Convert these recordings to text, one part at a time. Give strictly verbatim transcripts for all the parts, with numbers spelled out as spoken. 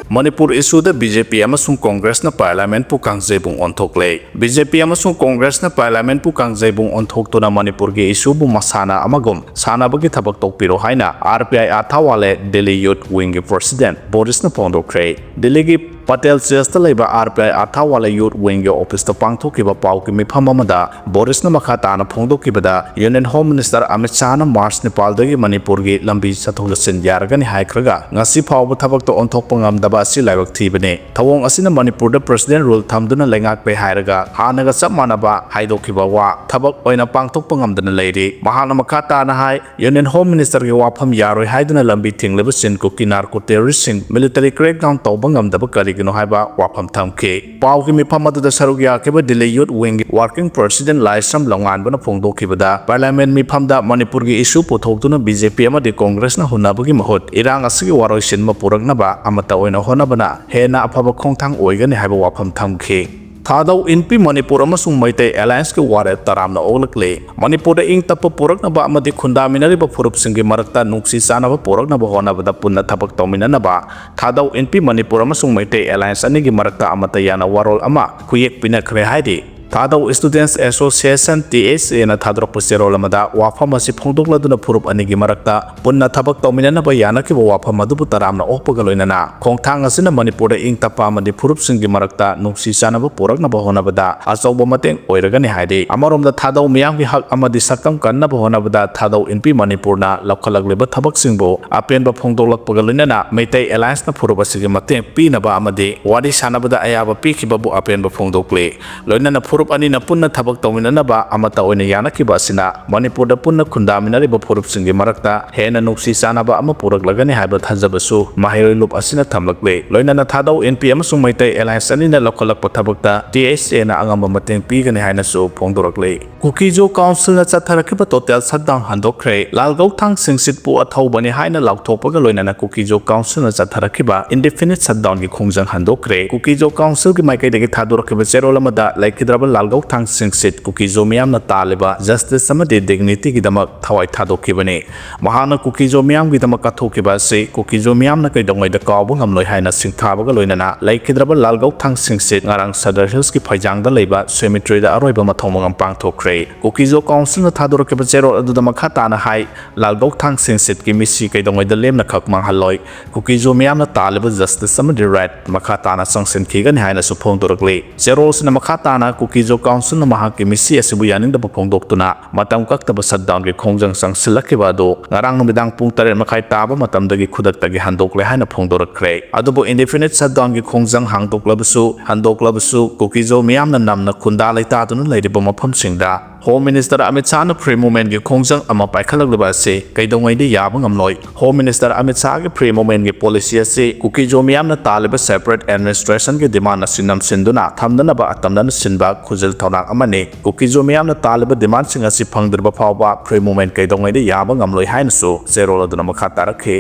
Manipur ꯏꯁꯨꯗ B J ꯄꯤ ꯑꯃꯁꯨꯡ ꯀꯣꯡꯒ꯭ꯔꯦꯁꯅ ꯄꯥꯔꯂꯤꯌꯥꯃꯦꯟꯠꯄꯨ ꯀꯥꯡꯖꯩꯕꯨꯡ ꯑꯣꯟꯊꯣꯛꯂꯦ꯫ B J ꯄꯤ ꯑꯃꯁꯨꯡ ꯀꯣꯡꯒ꯭ꯔꯦꯁꯅ ꯄꯥꯔꯂꯤꯌꯥꯃꯦꯟꯠꯄꯨ ꯀꯥꯡꯖꯩꯕꯨꯡ ꯑꯣꯟꯊꯣꯛꯇꯨꯅ ꯃꯅꯤꯄꯨꯔꯒꯤ ꯏꯁꯨꯕꯨ ꯃꯁꯥꯟꯅ ꯑꯃꯒꯨꯝ ꯁꯥꯟꯅꯕꯒꯤ ꯊꯕꯛ ꯇꯧꯕꯤꯔꯣ ꯍꯥꯏꯅ ꯑꯥꯔ ꯄꯤ ꯑꯥꯏ ꯑꯊꯥꯋꯥꯂꯦ ꯗꯤꯜꯂꯤ ꯌꯨꯠ ꯋꯤꯡꯒꯤ ꯄ꯭ꯔꯦꯁꯤꯗꯦꯟꯠ ꯕꯣꯔꯤꯁꯅ ꯐꯣꯡꯗꯣꯛꯈ꯭ꯔꯦ꯫ ꯗꯤꯜꯂꯤꯒꯤ ꯄꯇꯦꯜ ꯆꯦꯁꯇ ꯂꯩꯕ ꯑꯥꯔ ꯄꯤ ꯑꯥꯏ ꯑꯊꯥꯋꯥꯂꯦ ꯌꯨꯠ ꯋꯤꯡꯒꯤ ꯑꯣꯐꯤꯁꯇ ꯄꯥꯡꯊꯣꯛꯈꯤꯕ ꯄꯥꯎꯒꯤ ꯃꯤꯐꯝ ꯑꯃꯗ ꯕꯣꯔꯤꯁꯅ ꯃꯈꯥ ꯇꯥꯅ ꯐꯣꯡꯗꯣꯛꯈꯤꯕꯗ, ꯌꯨꯅꯤꯌꯟ ꯍꯣꯝ ꯃꯤꯅꯤꯁꯇꯔ ꯑꯃꯤꯠ ꯁꯥꯍꯅ ꯃꯥꯔꯆ ꯅꯤꯄꯥꯜꯗꯒꯤ ꯃꯅꯤꯄꯨꯔꯒꯤ ꯂꯝꯕꯤ ꯆꯠꯊꯣꯛ ꯆꯠꯁꯤꯟ ꯌꯥꯔꯒꯅꯤ ꯍꯥꯏꯈ꯭ꯔꯒ, ꯉꯁꯤ ꯐꯥꯎꯕ ꯊꯕꯛꯇ ꯑꯣꯟꯊꯣꯛꯄ ꯉꯝꯗꯕ ꯑꯁꯤ ꯂꯥꯏꯕꯛ ꯊꯤꯕꯅꯤ꯫ ꯊꯧꯑꯣꯡ ꯑꯁꯤꯅ ꯃꯅꯤꯄꯨꯔꯗ ꯄ꯭ꯔꯦꯁꯤꯗꯦꯟꯠ ꯔꯨꯜ ꯊꯝꯗꯨꯅ ꯂꯩꯉꯥꯛꯄꯩ ꯍꯥꯏꯔꯒ ꯍꯥꯟꯅꯒ ꯆꯞ ꯃꯥꯟꯅꯕ ꯍꯥꯏꯗꯣꯛꯈꯤꯕ ꯋꯥ ꯊꯕꯛ ꯑꯣꯏꯅ ꯄꯥꯡꯊꯣꯛꯄ ꯉꯝꯗꯅ ꯂꯩꯔꯤ꯫ ꯃꯍꯥꯛꯅ ꯃꯈꯥ ꯇꯥꯅ ꯍꯥꯏ, ꯌꯨꯅꯤꯌꯟ ꯍꯣꯝ ꯃꯤꯅꯤꯁꯇꯔꯒꯤ ꯋꯥꯐꯝ ꯌꯥꯔꯣꯏ ꯍꯥꯏꯗꯨꯅ ꯂꯝꯕꯤ ꯊꯤꯡꯂꯤꯕꯁꯤꯡ ꯀꯨꯀꯤ ꯅꯥꯔꯀꯣ ꯇꯦꯔꯣꯔꯤꯁꯁꯤꯡ ꯃꯤꯂꯤꯇꯔꯤ ꯀ꯭ꯔꯦꯛꯗꯥꯎꯟ ꯇꯧꯕ ꯉꯝꯗꯕ ꯀꯔꯤꯒꯤꯅꯣ ꯍꯥꯏꯕ ꯋꯥꯐꯝ ꯊꯝꯈꯤ꯫ ꯄꯥꯎꯒꯤ ꯃꯤꯐꯝ ꯑꯗꯨꯗ ꯁꯔꯨꯛ ꯌꯥꯈꯤꯕ ꯗꯤꯜꯂꯤ ꯌꯨꯠ ꯋꯤꯡꯒꯤ ꯋꯥꯔꯀꯤꯡ ꯄ꯭ꯔꯦꯁꯤꯗꯦꯟꯠ ꯂꯥꯏꯁ꯭ꯔꯝ ꯂꯣꯡꯉꯥꯟꯕꯅ ꯐꯣꯡꯗꯣꯛꯈꯤꯕꯗ, ꯄꯥꯔꯂꯤꯌꯥꯃꯦꯟꯠ ꯃꯤꯐꯝꯗ ꯃꯅꯤꯄꯨꯔꯒꯤ ꯏꯁꯨ ꯄꯨꯊꯣꯛꯇꯨꯅ ꯕꯤ ꯖꯦ ꯄꯤ ꯑꯃꯗꯤ ꯀꯣꯡꯒ꯭ꯔꯦꯁꯅ ꯍꯨꯟꯅꯕꯒꯤ ꯃꯍꯨꯠ ꯏꯔꯥꯡ ꯑꯁꯤꯒꯤ ꯋꯥꯔꯣꯏꯁꯤꯟꯕ ꯄꯨꯔꯛꯅꯕ ꯑꯃꯠꯇ ꯑꯣꯏꯅ ꯍꯣꯠꯅꯕꯅ ꯍꯦꯟꯅ ꯑꯐꯕ ꯈꯣꯡꯊꯥꯡ ꯑꯣꯏꯒꯅꯤ ꯍꯥꯏꯕ ꯋꯥꯐꯝ ꯊꯝꯈꯤ꯫ ꯊꯥꯗꯧ ꯏꯟꯄꯤ ꯃꯅꯤꯄꯨꯔ ꯑꯃꯁꯨꯡ ꯃꯩꯇꯩ ꯑꯦꯂꯥꯌꯟꯁꯀꯤ ꯋꯥꯔꯦꯞ ꯇꯔꯥꯝꯅ ꯑꯣꯛꯂꯛꯂꯦ꯫ ꯃꯅꯤꯄꯨꯔꯗ ꯏꯪ ꯇꯞꯄ ꯄꯨꯔꯛꯅꯕ ꯑꯃꯗꯤ ꯈꯨꯟꯗꯥꯃꯤꯟꯅꯔꯤꯕ ꯐꯨꯔꯨꯞꯁꯤꯡꯒꯤ ꯃꯔꯛꯇ ꯅꯨꯡꯁꯤ ꯆꯥꯟꯅꯕ ꯄꯨꯔꯛꯅꯕ ꯍꯣꯠꯅꯕꯗ ꯄꯨꯟꯅ ꯊꯕꯛ ꯇꯧꯃꯤꯟꯅꯅꯕ ꯊꯥꯗꯧ ꯏꯟꯄꯤ ꯃꯅꯤꯄꯨꯔ ꯑꯃꯁꯨꯡ ꯃꯩꯇꯩ ꯑꯦꯂꯥꯌꯟꯁ ꯑꯅꯤꯒꯤ ꯃꯔꯛꯇ ꯑꯃꯠꯇ ꯌꯥꯅ ꯋꯥꯔꯣꯜ ꯑꯃ ꯈꯨꯌꯦꯛ ꯄꯤꯅꯈ꯭ꯔꯦ ꯍꯥꯏꯔꯤ꯫ ꯊꯥꯗꯧ ꯁ꯭ꯇꯨꯗꯦꯟꯠꯁ ꯑꯦꯁꯣꯁꯤꯌꯦꯁꯟ, ꯇꯤ ꯑꯦꯁ ꯑꯦꯅ ꯊꯥꯗꯣꯔꯛꯄ ꯆꯦꯔꯣꯜ ꯑꯃꯗ ꯋꯥꯐꯝ ꯑꯁꯤ ꯐꯣꯡꯗꯣꯛꯂꯗꯨꯅ ꯐꯨꯔꯨꯞ ꯑꯅꯤꯒꯤ ꯃꯔꯛꯇ ꯄꯨꯟꯅ ꯊꯕꯛ ꯇꯧꯃꯤꯟꯅꯅꯕ ꯌꯥꯅꯈꯤꯕ ꯋꯥꯐꯝ ꯑꯗꯨꯕꯨ ꯇꯔꯥꯝꯅ ꯑꯣꯛꯄꯒ ꯂꯣꯏꯅꯅ ꯈꯣꯡꯊꯥꯡ ꯑꯁꯤꯅ ꯃꯅꯤꯄꯨꯔꯗ ꯏꯪ ꯇꯞꯄ ꯑꯃꯗꯤ ꯐꯨꯔꯨꯞꯁꯤꯡꯒꯤ ꯃꯔꯛꯇ ꯅꯨꯡꯁꯤ ꯆꯥꯟꯅꯕ ꯄꯨꯔꯛꯅꯕ ꯍꯣꯠꯅꯕꯗ ꯑꯆꯧꯕ ꯃꯇꯦꯡ ꯑꯣꯏꯔꯒꯅꯤ ꯍꯥꯏꯔꯤ꯫ ꯑꯃꯔꯣꯝꯗ ꯊꯥꯗꯧ ꯃꯤꯌꯥꯝꯒꯤ ꯍꯛ ꯑꯃꯗꯤ ꯁꯛꯇꯝ ꯀꯟꯅꯕ ꯍꯣꯠꯅꯕꯗ ꯊꯥꯗꯧ ꯏꯟꯄꯤ ꯃꯅꯤꯄꯨꯔꯅ ꯂꯧꯈꯠꯂꯛꯂꯤꯕ ꯊꯕꯛꯁꯤꯡꯕꯨ ꯑꯄꯦꯟꯕ ꯐꯣꯡꯗꯣꯛꯂꯛꯄꯒ ꯂꯣꯏꯅꯅ ꯃꯩꯇꯩ ꯑꯦꯂꯥꯌꯟꯁꯅ ꯐꯨꯔꯨꯞ ꯑꯁꯤꯒꯤ ꯃꯇꯦꯡ ꯄꯤꯅꯕ ꯑꯃꯗꯤ ꯋꯥꯔꯤ ꯁꯥꯟꯅꯕꯗ ꯑꯌꯥꯕ ꯄꯤꯈꯤꯕꯕꯨ ꯑꯄꯦꯟꯕ ꯐꯣꯡꯗꯣꯛꯂꯤ꯫ ꯂꯣꯏꯅꯅ ꯐꯨꯔꯨꯞ ꯑꯅꯤꯅ ꯄꯨꯟꯅ ꯊꯕꯛ ꯇꯧꯃꯤꯟꯅꯅꯕ ꯑꯃꯠꯇ ꯑꯣꯏꯅ ꯌꯥꯅꯈꯤꯕ ꯑꯁꯤꯅ ꯃꯅꯤꯄꯨꯔꯗ ꯄꯨꯟꯅ ꯈꯨꯟꯗꯥꯃꯤꯟꯅꯔꯤꯕ ꯐꯨꯔꯨꯞꯁꯤꯡꯒꯤ ꯃꯔꯛꯇ ꯍꯦꯟꯅ ꯅꯨꯡꯁꯤ ꯆꯥꯟꯅꯕ ꯑꯃ ꯄꯨꯔꯛꯂꯒꯅꯤ ꯍꯥꯏꯕ ꯊꯥꯖꯕꯁꯨ ꯃꯍꯩꯔꯣꯏ ꯂꯨꯞ ꯑꯁꯤꯅ ꯊꯝꯂꯛꯂꯤ꯫ ꯂꯣꯏꯅꯅ ꯊꯥꯗꯧ ꯏꯟꯄꯤ ꯑꯃꯁꯨꯡ ꯃꯩꯇꯩ ꯑꯦꯂꯥꯌꯟꯁ ꯑꯅꯤꯅ ꯂꯧꯈꯠꯂꯛꯄ ꯊꯕꯛꯇ ꯇꯤ ꯑꯦꯁ ꯑꯦꯅ ꯑꯉꯝꯕ ꯃꯇꯦꯡ ꯄꯤꯒꯅꯤ ꯍꯥꯏꯅꯁꯨ ꯐꯣꯡꯗꯣꯔꯛꯂꯤ꯫ ꯀꯨꯀꯤꯖꯣ ꯀꯥꯎꯟꯁꯤꯜꯅ ꯆꯠꯊꯔꯛꯈꯤꯕ ꯇꯣꯇꯦꯜ ꯁꯠꯗꯥꯎꯟ ꯍꯟꯗꯣꯛꯈ꯭ꯔꯦ꯫ ꯂꯥꯜꯒꯧ ꯊꯥꯡ ꯁꯤꯡꯁꯤꯠꯄꯨ ꯑꯊꯧꯕꯅꯤ ꯍꯥꯏꯅ ꯂꯥꯎꯊꯣꯛꯄꯒ ꯂꯣꯏꯅꯅ ꯀꯨꯀꯤꯖꯣ ꯀꯥꯎꯟꯁꯤꯜꯅ ꯆꯠꯊꯔꯛꯈꯤꯕ ꯏꯟꯗꯤꯐꯤꯅꯤꯠ ꯁꯠꯗꯥꯎꯟꯒꯤ ꯈꯣꯡꯖꯪ ꯍꯟꯗꯣꯛꯈ꯭ꯔꯦ꯫ ꯀꯨꯀꯤꯖꯣ ꯀꯥꯎꯟꯁꯤꯜꯒꯤ ꯃꯥꯏꯀꯩꯗꯒꯤ ꯊꯥꯗꯣꯔꯛꯈꯤꯕ ꯆꯦꯔꯣꯜ ꯑꯃꯗ ꯂꯩꯈꯤꯗ꯭ꯔꯕ ꯂꯥꯜꯒꯧꯊꯥꯡ ꯁꯤꯡꯁꯤꯠ ꯀꯨꯀꯤꯖꯣ ꯃꯤꯌꯥꯝꯅ ꯇꯥꯜꯂꯤꯕ justice ꯑꯃꯗꯤ dignityꯒꯤꯗꯃꯛ ꯊꯋꯥꯏ ꯊꯥꯗꯣꯛꯈꯤꯕꯅꯤ꯫ ꯃꯍꯥꯛꯅ ꯀꯨꯀꯤꯖꯣ ꯃꯤꯌꯥꯝꯒꯤꯗꯃꯛ ꯀꯠꯊꯣꯛꯈꯤꯕ ꯑꯁꯤ ꯀꯨꯀꯤꯖꯣ ꯃꯤꯌꯥꯝꯅ ꯀꯩꯗꯧꯉꯩꯗ ꯀꯥꯎꯕ ꯉꯝꯂꯣꯏ ꯍꯥꯏꯅ ꯁꯤꯡꯊꯥꯕꯒ ꯂꯣꯏꯅꯅ ꯂꯩꯈꯤꯗ꯭ꯔꯕ ꯂꯥꯜꯒꯧꯊꯥꯡ ꯁꯤꯡꯁꯤꯠ ꯉꯔꯥꯡ ꯁꯗꯔ ꯍꯤꯜꯁꯀꯤ ꯐꯩꯖꯥꯡꯗ ꯂꯩꯕ cemeteryꯗ ꯑꯔꯣꯏꯕ ꯃꯊꯧ ꯃꯉꯝ ꯄꯥꯡꯊꯣꯛꯈ꯭ꯔꯦ꯫ ꯀꯨꯀꯤꯖꯣ councilꯅ ꯊꯥꯗꯣꯔꯛꯈꯤꯕ ꯆꯦꯔꯣꯜ ꯑꯗꯨꯗ ꯃꯈꯥ ꯇꯥꯅ ꯍꯥꯏ, ꯂꯥꯜꯒꯧꯊꯥꯡ ꯁꯤꯡꯁꯤꯠꯀꯤ ꯃꯤꯠꯁꯤ ꯀꯩꯗꯧꯉꯩꯗ ꯂꯦꯝꯅꯈꯛ ꯃꯥꯡꯍꯜꯂꯣꯏ꯫ ꯀꯨꯀꯤꯖꯣ ꯃꯤꯌꯥꯝꯅ ꯇꯥꯜꯂꯤꯕ justice ꯑꯃꯗꯤ right ꯃꯈꯥ ꯇꯥꯅ ꯆꯪꯁꯤꯟꯈꯤꯒꯅꯤ ꯍꯥꯏꯅꯁꯨ ꯐꯣꯡꯗꯣꯔꯛꯂꯤ꯫ ꯆꯦꯔꯣꯜꯁꯤꯅ ꯃꯈꯥ ꯇꯥꯅ ꯀꯨꯀꯤꯖꯣ councilꯅ ꯃꯍꯥꯛꯀꯤ ꯃꯤꯠꯁꯤ ꯑꯁꯤꯕꯨ ꯌꯥꯅꯤꯡꯗꯕ ꯐꯣꯡꯗꯣꯛꯇꯨꯅ ꯃꯇꯝ ꯀꯛꯇꯕ shutdownꯒꯤ ꯈꯣꯡꯖꯪ ꯆꯪꯁꯤꯜꯂꯛꯈꯤꯕ ꯑꯗꯨ ꯉꯔꯥꯡ ꯅꯨꯃꯤꯗꯥꯡ ꯄꯨꯡ ꯇꯔꯦꯠ ꯃꯈꯥꯏ ꯇꯥꯕ ꯃꯇꯝꯗꯒꯤ ꯈꯨꯗꯛꯇꯒꯤ ꯍꯟꯗꯣꯛꯂꯦ ꯍꯥꯏꯅ ꯐꯣꯡꯗꯣꯔꯛꯈ꯭ꯔꯦ꯫ ꯑꯗꯨꯕꯨ indefinite shutdownꯒꯤ ꯈꯣꯡꯖꯪ ꯍꯥꯡꯗꯣꯛꯂꯕꯁꯨ, ꯍꯟꯗꯣꯛꯂꯕꯁꯨ ꯀꯨꯀꯤꯖꯣ ꯃꯤꯌꯥꯝꯅ ꯅꯝꯅ ꯈꯨꯟꯗꯥ ꯂꯩꯇꯥꯗꯨꯅ ꯂꯩꯔꯤꯕ ꯃꯐꯝꯁꯤꯡꯗ Home Minister ꯑꯃꯤꯠ ꯁꯥꯍꯅ free movementꯒꯤ ꯈꯣꯡꯖꯪ ꯑꯃ ꯄꯥꯏꯈꯠꯂꯛꯂꯤꯕ ꯑꯁꯤ ꯀꯩꯗꯧꯉꯩꯗ ꯌꯥꯕ ꯉꯝꯂꯣꯏ꯫ Home Minister Amit ꯁꯥꯍꯒꯤ free movementꯒꯤ policy ꯑꯁꯤ ꯀꯨꯀꯤꯖꯣ ꯃꯤꯌꯥꯝꯅ ꯇꯥꯜꯂꯤꯕ separate administrationꯒꯤ demandꯅ ꯁꯤ ꯅꯝꯁꯤꯟꯗꯨꯅ ꯊꯝꯅꯅꯕ ꯑꯇꯝꯅꯅ ꯁꯤꯟꯕ ꯈꯨꯖꯤꯜ ꯊꯧꯔꯥꯡ ꯑꯃꯅꯤ꯫ ꯀꯨꯀꯤꯖꯣ ꯃꯤꯌꯥꯝꯅ ꯇꯥꯜꯂꯤꯕ demandꯁꯤꯡ ꯑꯁꯤ ꯐꯪꯗ꯭ꯔꯤꯕ ꯐꯥꯎꯕ free movement ꯀꯩꯗꯧꯉꯩꯗ ꯌꯥꯕ ꯉꯝꯂꯣꯏ ꯍꯥꯏꯅꯁꯨ ꯆꯦꯔꯣꯜ ꯑꯗꯨꯅ ꯃꯈꯥ ꯇꯥꯔꯛꯈꯤ꯫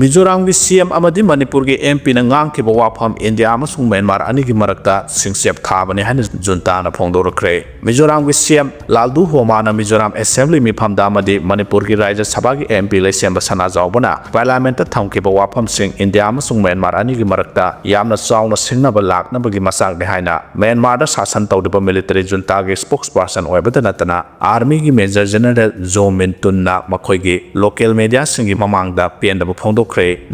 ꯃꯤꯖꯣꯔꯥꯝꯒꯤ C M ꯑꯃꯗꯤ ꯃꯅꯤꯄꯨꯔꯒꯤ M Pꯅ ꯉꯥꯡꯈꯤꯕ ꯋꯥꯐꯝ ꯏꯟꯗꯤꯌꯥ ꯑꯃꯁꯨꯡ ꯃ꯭ꯌꯥꯟꯃꯥꯔ ꯑꯅꯤꯒꯤ ꯃꯔꯛꯇ ꯁꯤꯡꯆꯦꯞ ꯊꯥꯕꯅꯤ ꯍꯥꯏꯅ ꯖꯨꯟꯇꯥꯅ ꯐꯣꯡꯗꯣꯔꯛꯈ꯭ꯔꯦ꯫ ꯃꯤꯖꯣꯔꯥꯝꯒꯤ C M ꯂꯥꯜꯗꯨ ꯍꯣꯃꯥꯅ ꯃꯤꯖꯣꯔꯥꯝ assembly ꯃꯤꯐꯝꯗ ꯑꯃꯗꯤ ꯃꯅꯤꯄꯨꯔꯒꯤ ꯔꯥꯖ꯭ꯌ ꯁꯚꯥꯒꯤ M P ꯂꯩꯁꯦꯝꯕ ꯁꯅꯥꯖꯥꯎꯕꯅ parliamentꯇ ꯊꯝꯈꯤꯕ ꯋꯥꯐꯝꯁꯤꯡ ꯏꯟꯗꯤꯌꯥ ꯑꯃꯁꯨꯡ ꯃ꯭ꯌꯥꯟꯃꯥꯔ ꯑꯅꯤꯒꯤ ꯃꯔꯛꯇ ꯌꯥꯝꯅ ꯆꯥꯎꯅ ꯁꯤꯡꯅꯕ ꯂꯥꯛꯅꯕꯒꯤ ꯃꯆꯥꯛꯅꯤ ꯍꯥꯏꯅ ꯃ꯭ꯌꯥꯟꯃꯥꯔꯗ ꯁꯥꯁꯟ ꯇꯧꯔꯤꯕ military juntaꯒꯤ spokesperson ꯑꯣꯏꯕꯇ ꯅꯠꯇꯅ armyꯒꯤ Major General ꯖꯣ ꯃꯤꯟ ꯇꯨꯟꯅ ꯃꯈꯣꯏꯒꯤ local mediaꯁꯤꯡꯒꯤ ꯃꯃꯥꯡꯗ ꯄꯦꯟꯗꯕ ꯐꯣꯡꯗꯣꯛꯈ꯭ꯔꯦ꯫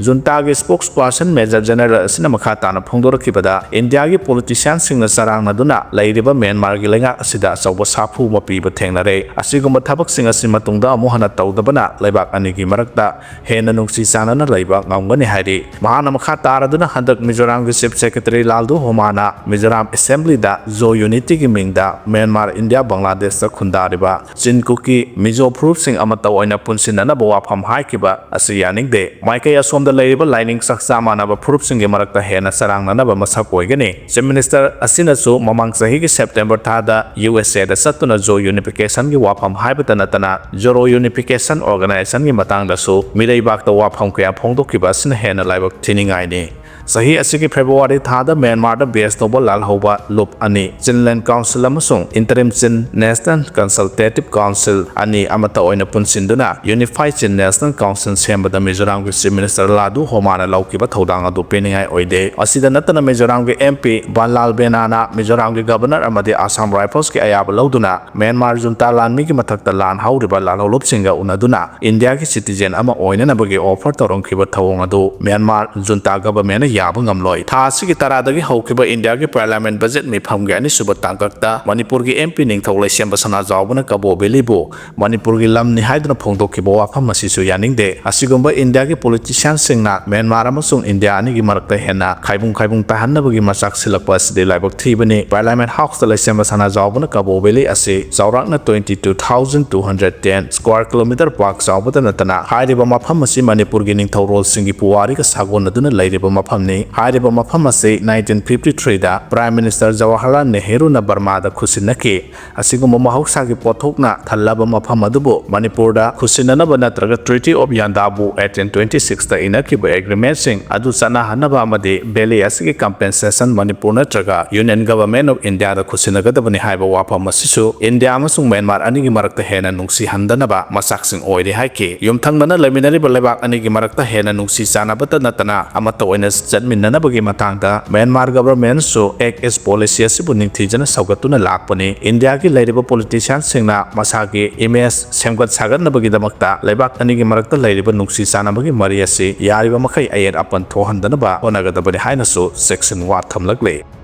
Juntaꯒꯤ spokesperson Major General ꯑꯁꯤꯅ ꯃꯈꯥ ꯇꯥꯅ ꯐꯣꯡꯗꯣꯔꯛꯈꯤꯕꯗ, ꯏꯟꯗꯤꯌꯥꯒꯤ politicianꯁꯤꯡꯅ ꯆꯔꯥꯡꯅꯗꯨꯅ ꯂꯩꯔꯤꯕ ꯃ꯭ꯌꯥꯟꯃꯥꯔꯒꯤ ꯂꯩꯉꯥꯛ ꯑꯁꯤꯗ ꯑꯆꯧꯕ ꯁꯥꯐꯨ ꯑꯃ ꯄꯤꯕ ꯊꯦꯡꯅꯔꯦ꯫ ꯑꯁꯤꯒꯨꯝꯕ ꯊꯕꯛꯁꯤꯡ ꯑꯁꯤ ꯃꯇꯨꯡꯗ ꯑꯃꯨꯛ ꯍꯟꯅ ꯇꯧꯗꯕꯅ ꯂꯩꯕꯥꯛ ꯑꯅꯤꯒꯤ ꯃꯔꯛꯇ ꯍꯦꯟꯅ ꯅꯨꯡꯁꯤ ꯆꯥꯟꯅꯅ ꯂꯩꯕ ꯉꯝꯒꯅꯤ ꯍꯥꯏꯔꯤ꯫ ꯃꯍꯥꯛꯅ ꯃꯈꯥ ꯇꯥꯔꯗꯨꯅ ꯍꯟꯗꯛ ꯃꯤꯖꯣꯔꯥꯝꯒꯤ Chief Secretary ꯂꯥꯜꯗꯨ ꯍꯣꯃꯥꯅ ꯃꯤꯖꯣꯔꯥꯝ assemblyꯗ ꯖꯣ ꯌꯨꯅꯤꯇꯤꯒꯤ ꯃꯤꯡꯗ ꯃ꯭ꯌꯥꯟꯃꯥꯔ, ꯏꯟꯗꯤꯌꯥ, ꯕꯪꯒ꯭ꯂꯥꯗꯦꯁꯇ ꯈꯨꯟꯗꯥꯔꯤꯕ ꯆꯤꯟ ꯀꯨꯀꯤ, ꯃꯤꯖꯣ ꯐꯨꯔꯨꯞꯁꯤꯡ ꯑꯃꯠꯇ ꯑꯣꯏꯅ ꯄꯨꯟꯁꯤꯟꯅꯅꯕ ꯋꯥꯐꯝ ꯍꯥꯏꯈꯤꯕ ꯑꯁꯤ ꯌꯥꯅꯤꯡꯗꯦ꯫ ꯃꯥꯏꯀꯩ ꯑꯁꯣꯝꯗ ꯂꯩꯔꯤꯕ ꯂꯥꯏꯅꯤꯡ ꯆꯥꯛꯆꯥ ꯃꯥꯟꯅꯕ ꯐꯨꯔꯨꯞꯁꯤꯡꯒꯤ ꯃꯔꯛꯇ ꯍꯦꯟꯅ ꯆꯔꯥꯡꯅꯅꯕ ꯃꯁꯛ ꯑꯣꯏꯒꯅꯤ꯫ Chief Minister ꯑꯁꯤꯅꯁꯨ ꯃꯃꯥꯡ ꯆꯍꯤꯒꯤ September ꯊꯥꯗ U S Aꯗ ꯆꯠꯇꯨꯅ ꯖꯣ ꯌꯨꯅꯤꯐꯤꯀꯦꯁꯟꯒꯤ ꯋꯥꯐꯝ ꯍꯥꯏꯕꯇ ꯅꯠꯇꯅ ꯖꯣꯔꯣ ꯌꯨꯅꯤꯐꯤꯀꯦꯁꯟ organizationꯒꯤ ꯃꯇꯥꯡꯗꯁꯨ ꯃꯤꯔꯩꯕꯥꯛꯇ ꯋꯥꯐꯝ ꯀꯌꯥ ꯐꯣꯡꯗꯣꯛꯈꯤꯕ ꯑꯁꯤꯅ ꯍꯦꯟꯅ ꯂꯥꯏꯕꯛ ꯊꯤꯅꯤꯡꯉꯥꯏꯅꯤ꯫ ꯆꯍꯤ ꯑꯁꯤꯒꯤ ꯐꯦꯕ꯭ꯔꯨꯋꯥꯔꯤ ꯊꯥꯗ ꯃ꯭ꯌꯥꯟꯃꯥꯔꯗ ꯕꯦꯖ ꯇꯧꯕ ꯂꯥꯜꯍꯧꯕ ꯂꯨꯞ ꯑꯅꯤ, Chinland Council ꯑꯃꯁꯨꯡ Interim Chin National Consultative Council ꯑꯅꯤ ꯑꯃꯠꯇ ꯑꯣꯏꯅ ꯄꯨꯟꯁꯤꯟꯗꯨꯅ Unified Chin National Council ꯁꯦꯝꯕꯗ ꯃꯤꯖꯣꯔꯥꯝꯒꯤ Chief Minister ꯂꯥꯗꯨ ꯍꯣꯃꯥꯅ ꯂꯧꯈꯤꯕ ꯊꯧꯗꯥꯡ ꯑꯗꯨ ꯄꯦꯟꯅꯤꯡꯉꯥꯏ ꯑꯣꯏꯗꯦ꯫ ꯑꯁꯤꯗ ꯅꯠꯇꯅ ꯃꯤꯖꯣꯔꯥꯝꯒꯤ M P ꯕꯟꯂꯥꯜ ꯕꯦꯅꯥꯅ ꯃꯤꯖꯣꯔꯥꯝꯒꯤ Governor ꯑꯃꯗꯤ Assam Riflesꯀꯤ ꯑꯌꯥꯕ ꯂꯧꯗꯨꯅ ꯃ꯭ꯌꯥꯟꯃꯥꯔ ꯖꯨꯟꯇꯥ ꯂꯥꯟꯃꯤꯒꯤ ꯃꯊꯛꯇ ꯂꯥꯟ ꯍꯧꯔꯤꯕ ꯂꯥꯜꯍꯧꯂꯨꯞꯁꯤꯡꯒ ꯎꯅꯗꯨꯅ ꯏꯟꯗꯤꯌꯥꯒꯤ citizen ꯑꯃ ꯑꯣꯏꯅꯅꯕꯒꯤ offer ꯇꯧꯔꯝꯈꯤꯕ ꯊꯧꯑꯣꯡ ꯑꯗꯨ ꯃ꯭ꯌꯥꯟꯃꯥꯔ ꯖꯨꯟꯇꯥ governmentꯅ ꯌꯥꯕ ꯉꯝꯂꯣꯏ꯫ ꯊꯥ ꯑꯁꯤꯒꯤ ꯇꯔꯥꯗꯒꯤ ꯍꯧꯈꯤꯕ ꯏꯟꯗꯤꯌꯥꯒꯤ Parliament budget ꯃꯤꯐꯝꯒꯤ ꯑꯅꯤꯁꯨꯕ ꯇꯥꯡꯀꯛꯇ ꯃꯅꯤꯄꯨꯔꯒꯤ M P ꯅꯤꯡꯊꯧ ꯂꯩꯁꯦꯝꯕ ꯁꯅꯥꯖꯥꯎꯕꯅ ꯀꯕꯣ ꯚꯦꯂꯤꯕꯨ ꯃꯅꯤꯄꯨꯔꯒꯤ ꯂꯝꯅꯤ ꯍꯥꯏꯗꯨꯅ ꯐꯣꯡꯗꯣꯛꯈꯤꯕ ꯋꯥꯐꯝ ꯑꯁꯤꯁꯨ ꯌꯥꯅꯤꯡꯗꯦ꯫ ꯑꯁꯤꯒꯨꯝꯕ ꯏꯟꯗꯤꯌꯥꯒꯤ politicianꯁꯤꯡꯅ ꯃ꯭ꯌꯥꯟꯃꯥꯔ ꯑꯃꯁꯨꯡ ꯏꯟꯗꯤꯌꯥ ꯑꯅꯤꯒꯤ ꯃꯔꯛꯇ ꯍꯦꯟꯅ ꯈꯥꯏꯕꯨꯡ ꯈꯥꯏꯕꯨꯡ ꯇꯥꯍꯟꯅꯕꯒꯤ ꯃꯆꯥꯛ ꯁꯤꯜꯂꯛꯄ ꯑꯁꯤꯗꯤ ꯂꯥꯏꯕꯛ ꯊꯤꯕꯅꯤ꯫ Parliament Houseꯇ ꯂꯩꯁꯦꯝꯕ ꯁꯅꯥꯖꯥꯎꯕꯅ ꯀꯕꯣ ꯚꯦꯂꯤ ꯑꯁꯤ ꯆꯥꯎꯔꯥꯛꯅ twenty two thousand two hundred ten square kilometer ꯄꯥꯛ ꯆꯥꯎꯕꯇ ꯅꯠꯇꯅ ꯍꯥꯏꯔꯤꯕ ꯃꯐꯝ ꯑꯁꯤ ꯃꯅꯤꯄꯨꯔꯒꯤ ꯅꯤꯡꯊꯧꯔꯣꯜꯁꯤꯡꯒꯤ ꯄꯨꯋꯥꯔꯤꯒ ꯁꯥꯒꯣꯟꯅꯗꯨꯅ ꯂꯩꯔꯤꯕ ꯃꯐꯝꯅꯤ꯫ ꯍꯥꯏꯔꯤꯕ ꯃꯐꯝ ꯑꯁꯤ nineteen fifty threeꯗ Prime Minister Jawaharlal ꯅꯦꯍꯔꯨꯅ ꯕꯔꯃꯥꯗ ꯈꯨꯠꯁꯤꯟꯅꯈꯤ꯫ ꯑꯁꯤꯒꯨꯝꯕ ꯃꯍꯧꯁꯥꯒꯤ ꯄꯣꯠꯊꯣꯛꯅ ꯊꯜꯂꯕ ꯃꯐꯝ ꯑꯗꯨꯕꯨ ꯃꯅꯤꯄꯨꯔꯗ ꯈꯨꯠꯁꯤꯟꯅꯅꯕ ꯅꯠꯇ꯭ꯔꯒ Treaty of Yandabo eighteen twenty sixꯇ ꯏꯅꯈꯤꯕ agreementꯁꯤꯡ ꯑꯗꯨ ꯆꯠꯅꯍꯟꯅꯕ ꯑꯃꯗꯤ valley ꯑꯁꯤꯒꯤ compensation ꯃꯅꯤꯄꯨꯔ ꯅꯠꯇ꯭ꯔꯒ Union Government of Indiaꯗ ꯈꯨꯠꯁꯤꯟꯅꯒꯗꯕꯅꯤ ꯍꯥꯏꯕ ꯋꯥꯐꯝ ꯑꯁꯤꯁꯨ ꯏꯟꯗꯤꯌꯥ ꯑꯃꯁꯨꯡ ꯃ꯭ꯌꯥꯟꯃꯥꯔ ꯑꯅꯤꯒꯤ ꯃꯔꯛꯇ ꯍꯦꯟꯅ ꯅꯨꯡꯁꯤꯍꯟꯗꯅꯕ ꯃꯆꯥꯛꯁꯤꯡ ꯑꯣꯏꯔꯤ ꯍꯥꯏꯈꯤ꯫ ꯌꯨꯝꯊꯪꯅꯅ ꯂꯩꯃꯤꯟꯅꯔꯤꯕ ꯂꯩꯕꯥꯛ ꯑꯅꯤꯒꯤ ꯃꯔꯛꯇ ꯍꯦꯟꯅ ꯅꯨꯡꯁꯤ ꯆꯥꯟꯅꯕꯇ ꯅꯠꯇꯅ ꯑꯃꯠꯇ ꯑꯣꯏꯅ ꯆꯠꯃꯤꯟꯅꯅꯕꯒꯤ ꯃꯇꯥꯡꯗ ꯃ꯭ꯌꯥꯟꯃꯥꯔ governmentꯁꯨ Act East policy ꯑꯁꯤꯕꯨ ꯅꯤꯡꯊꯤꯖꯅ ꯁꯧꯒꯠꯇꯨꯅ ꯂꯥꯛꯄꯅꯤ꯫ ꯏꯟꯗꯤꯌꯥꯒꯤ ꯂꯩꯔꯤꯕ politicianꯁꯤꯡꯅ ꯃꯁꯥꯒꯤ image ꯁꯦꯝꯒꯠ ꯁꯥꯒꯠꯅꯕꯒꯤꯗꯃꯛꯇ ꯂꯩꯕꯥꯛ ꯑꯅꯤꯒꯤ ꯃꯔꯛꯇ ꯂꯩꯔꯤꯕ ꯅꯨꯡꯁꯤ ꯆꯥꯟꯅꯕꯒꯤ ꯃꯔꯤ ꯑꯁꯤ ꯌꯥꯔꯤꯕ ꯃꯈꯩ ꯑꯌꯦꯠ ꯑꯄꯟ ꯊꯣꯛꯍꯟꯗꯅꯕ ꯍꯣꯠꯅꯒꯗꯕꯅꯤ ꯍꯥꯏꯅꯁꯨ ꯆꯦꯛꯁꯤꯟ ꯋꯥ ꯊꯝꯂꯛꯂꯤ꯫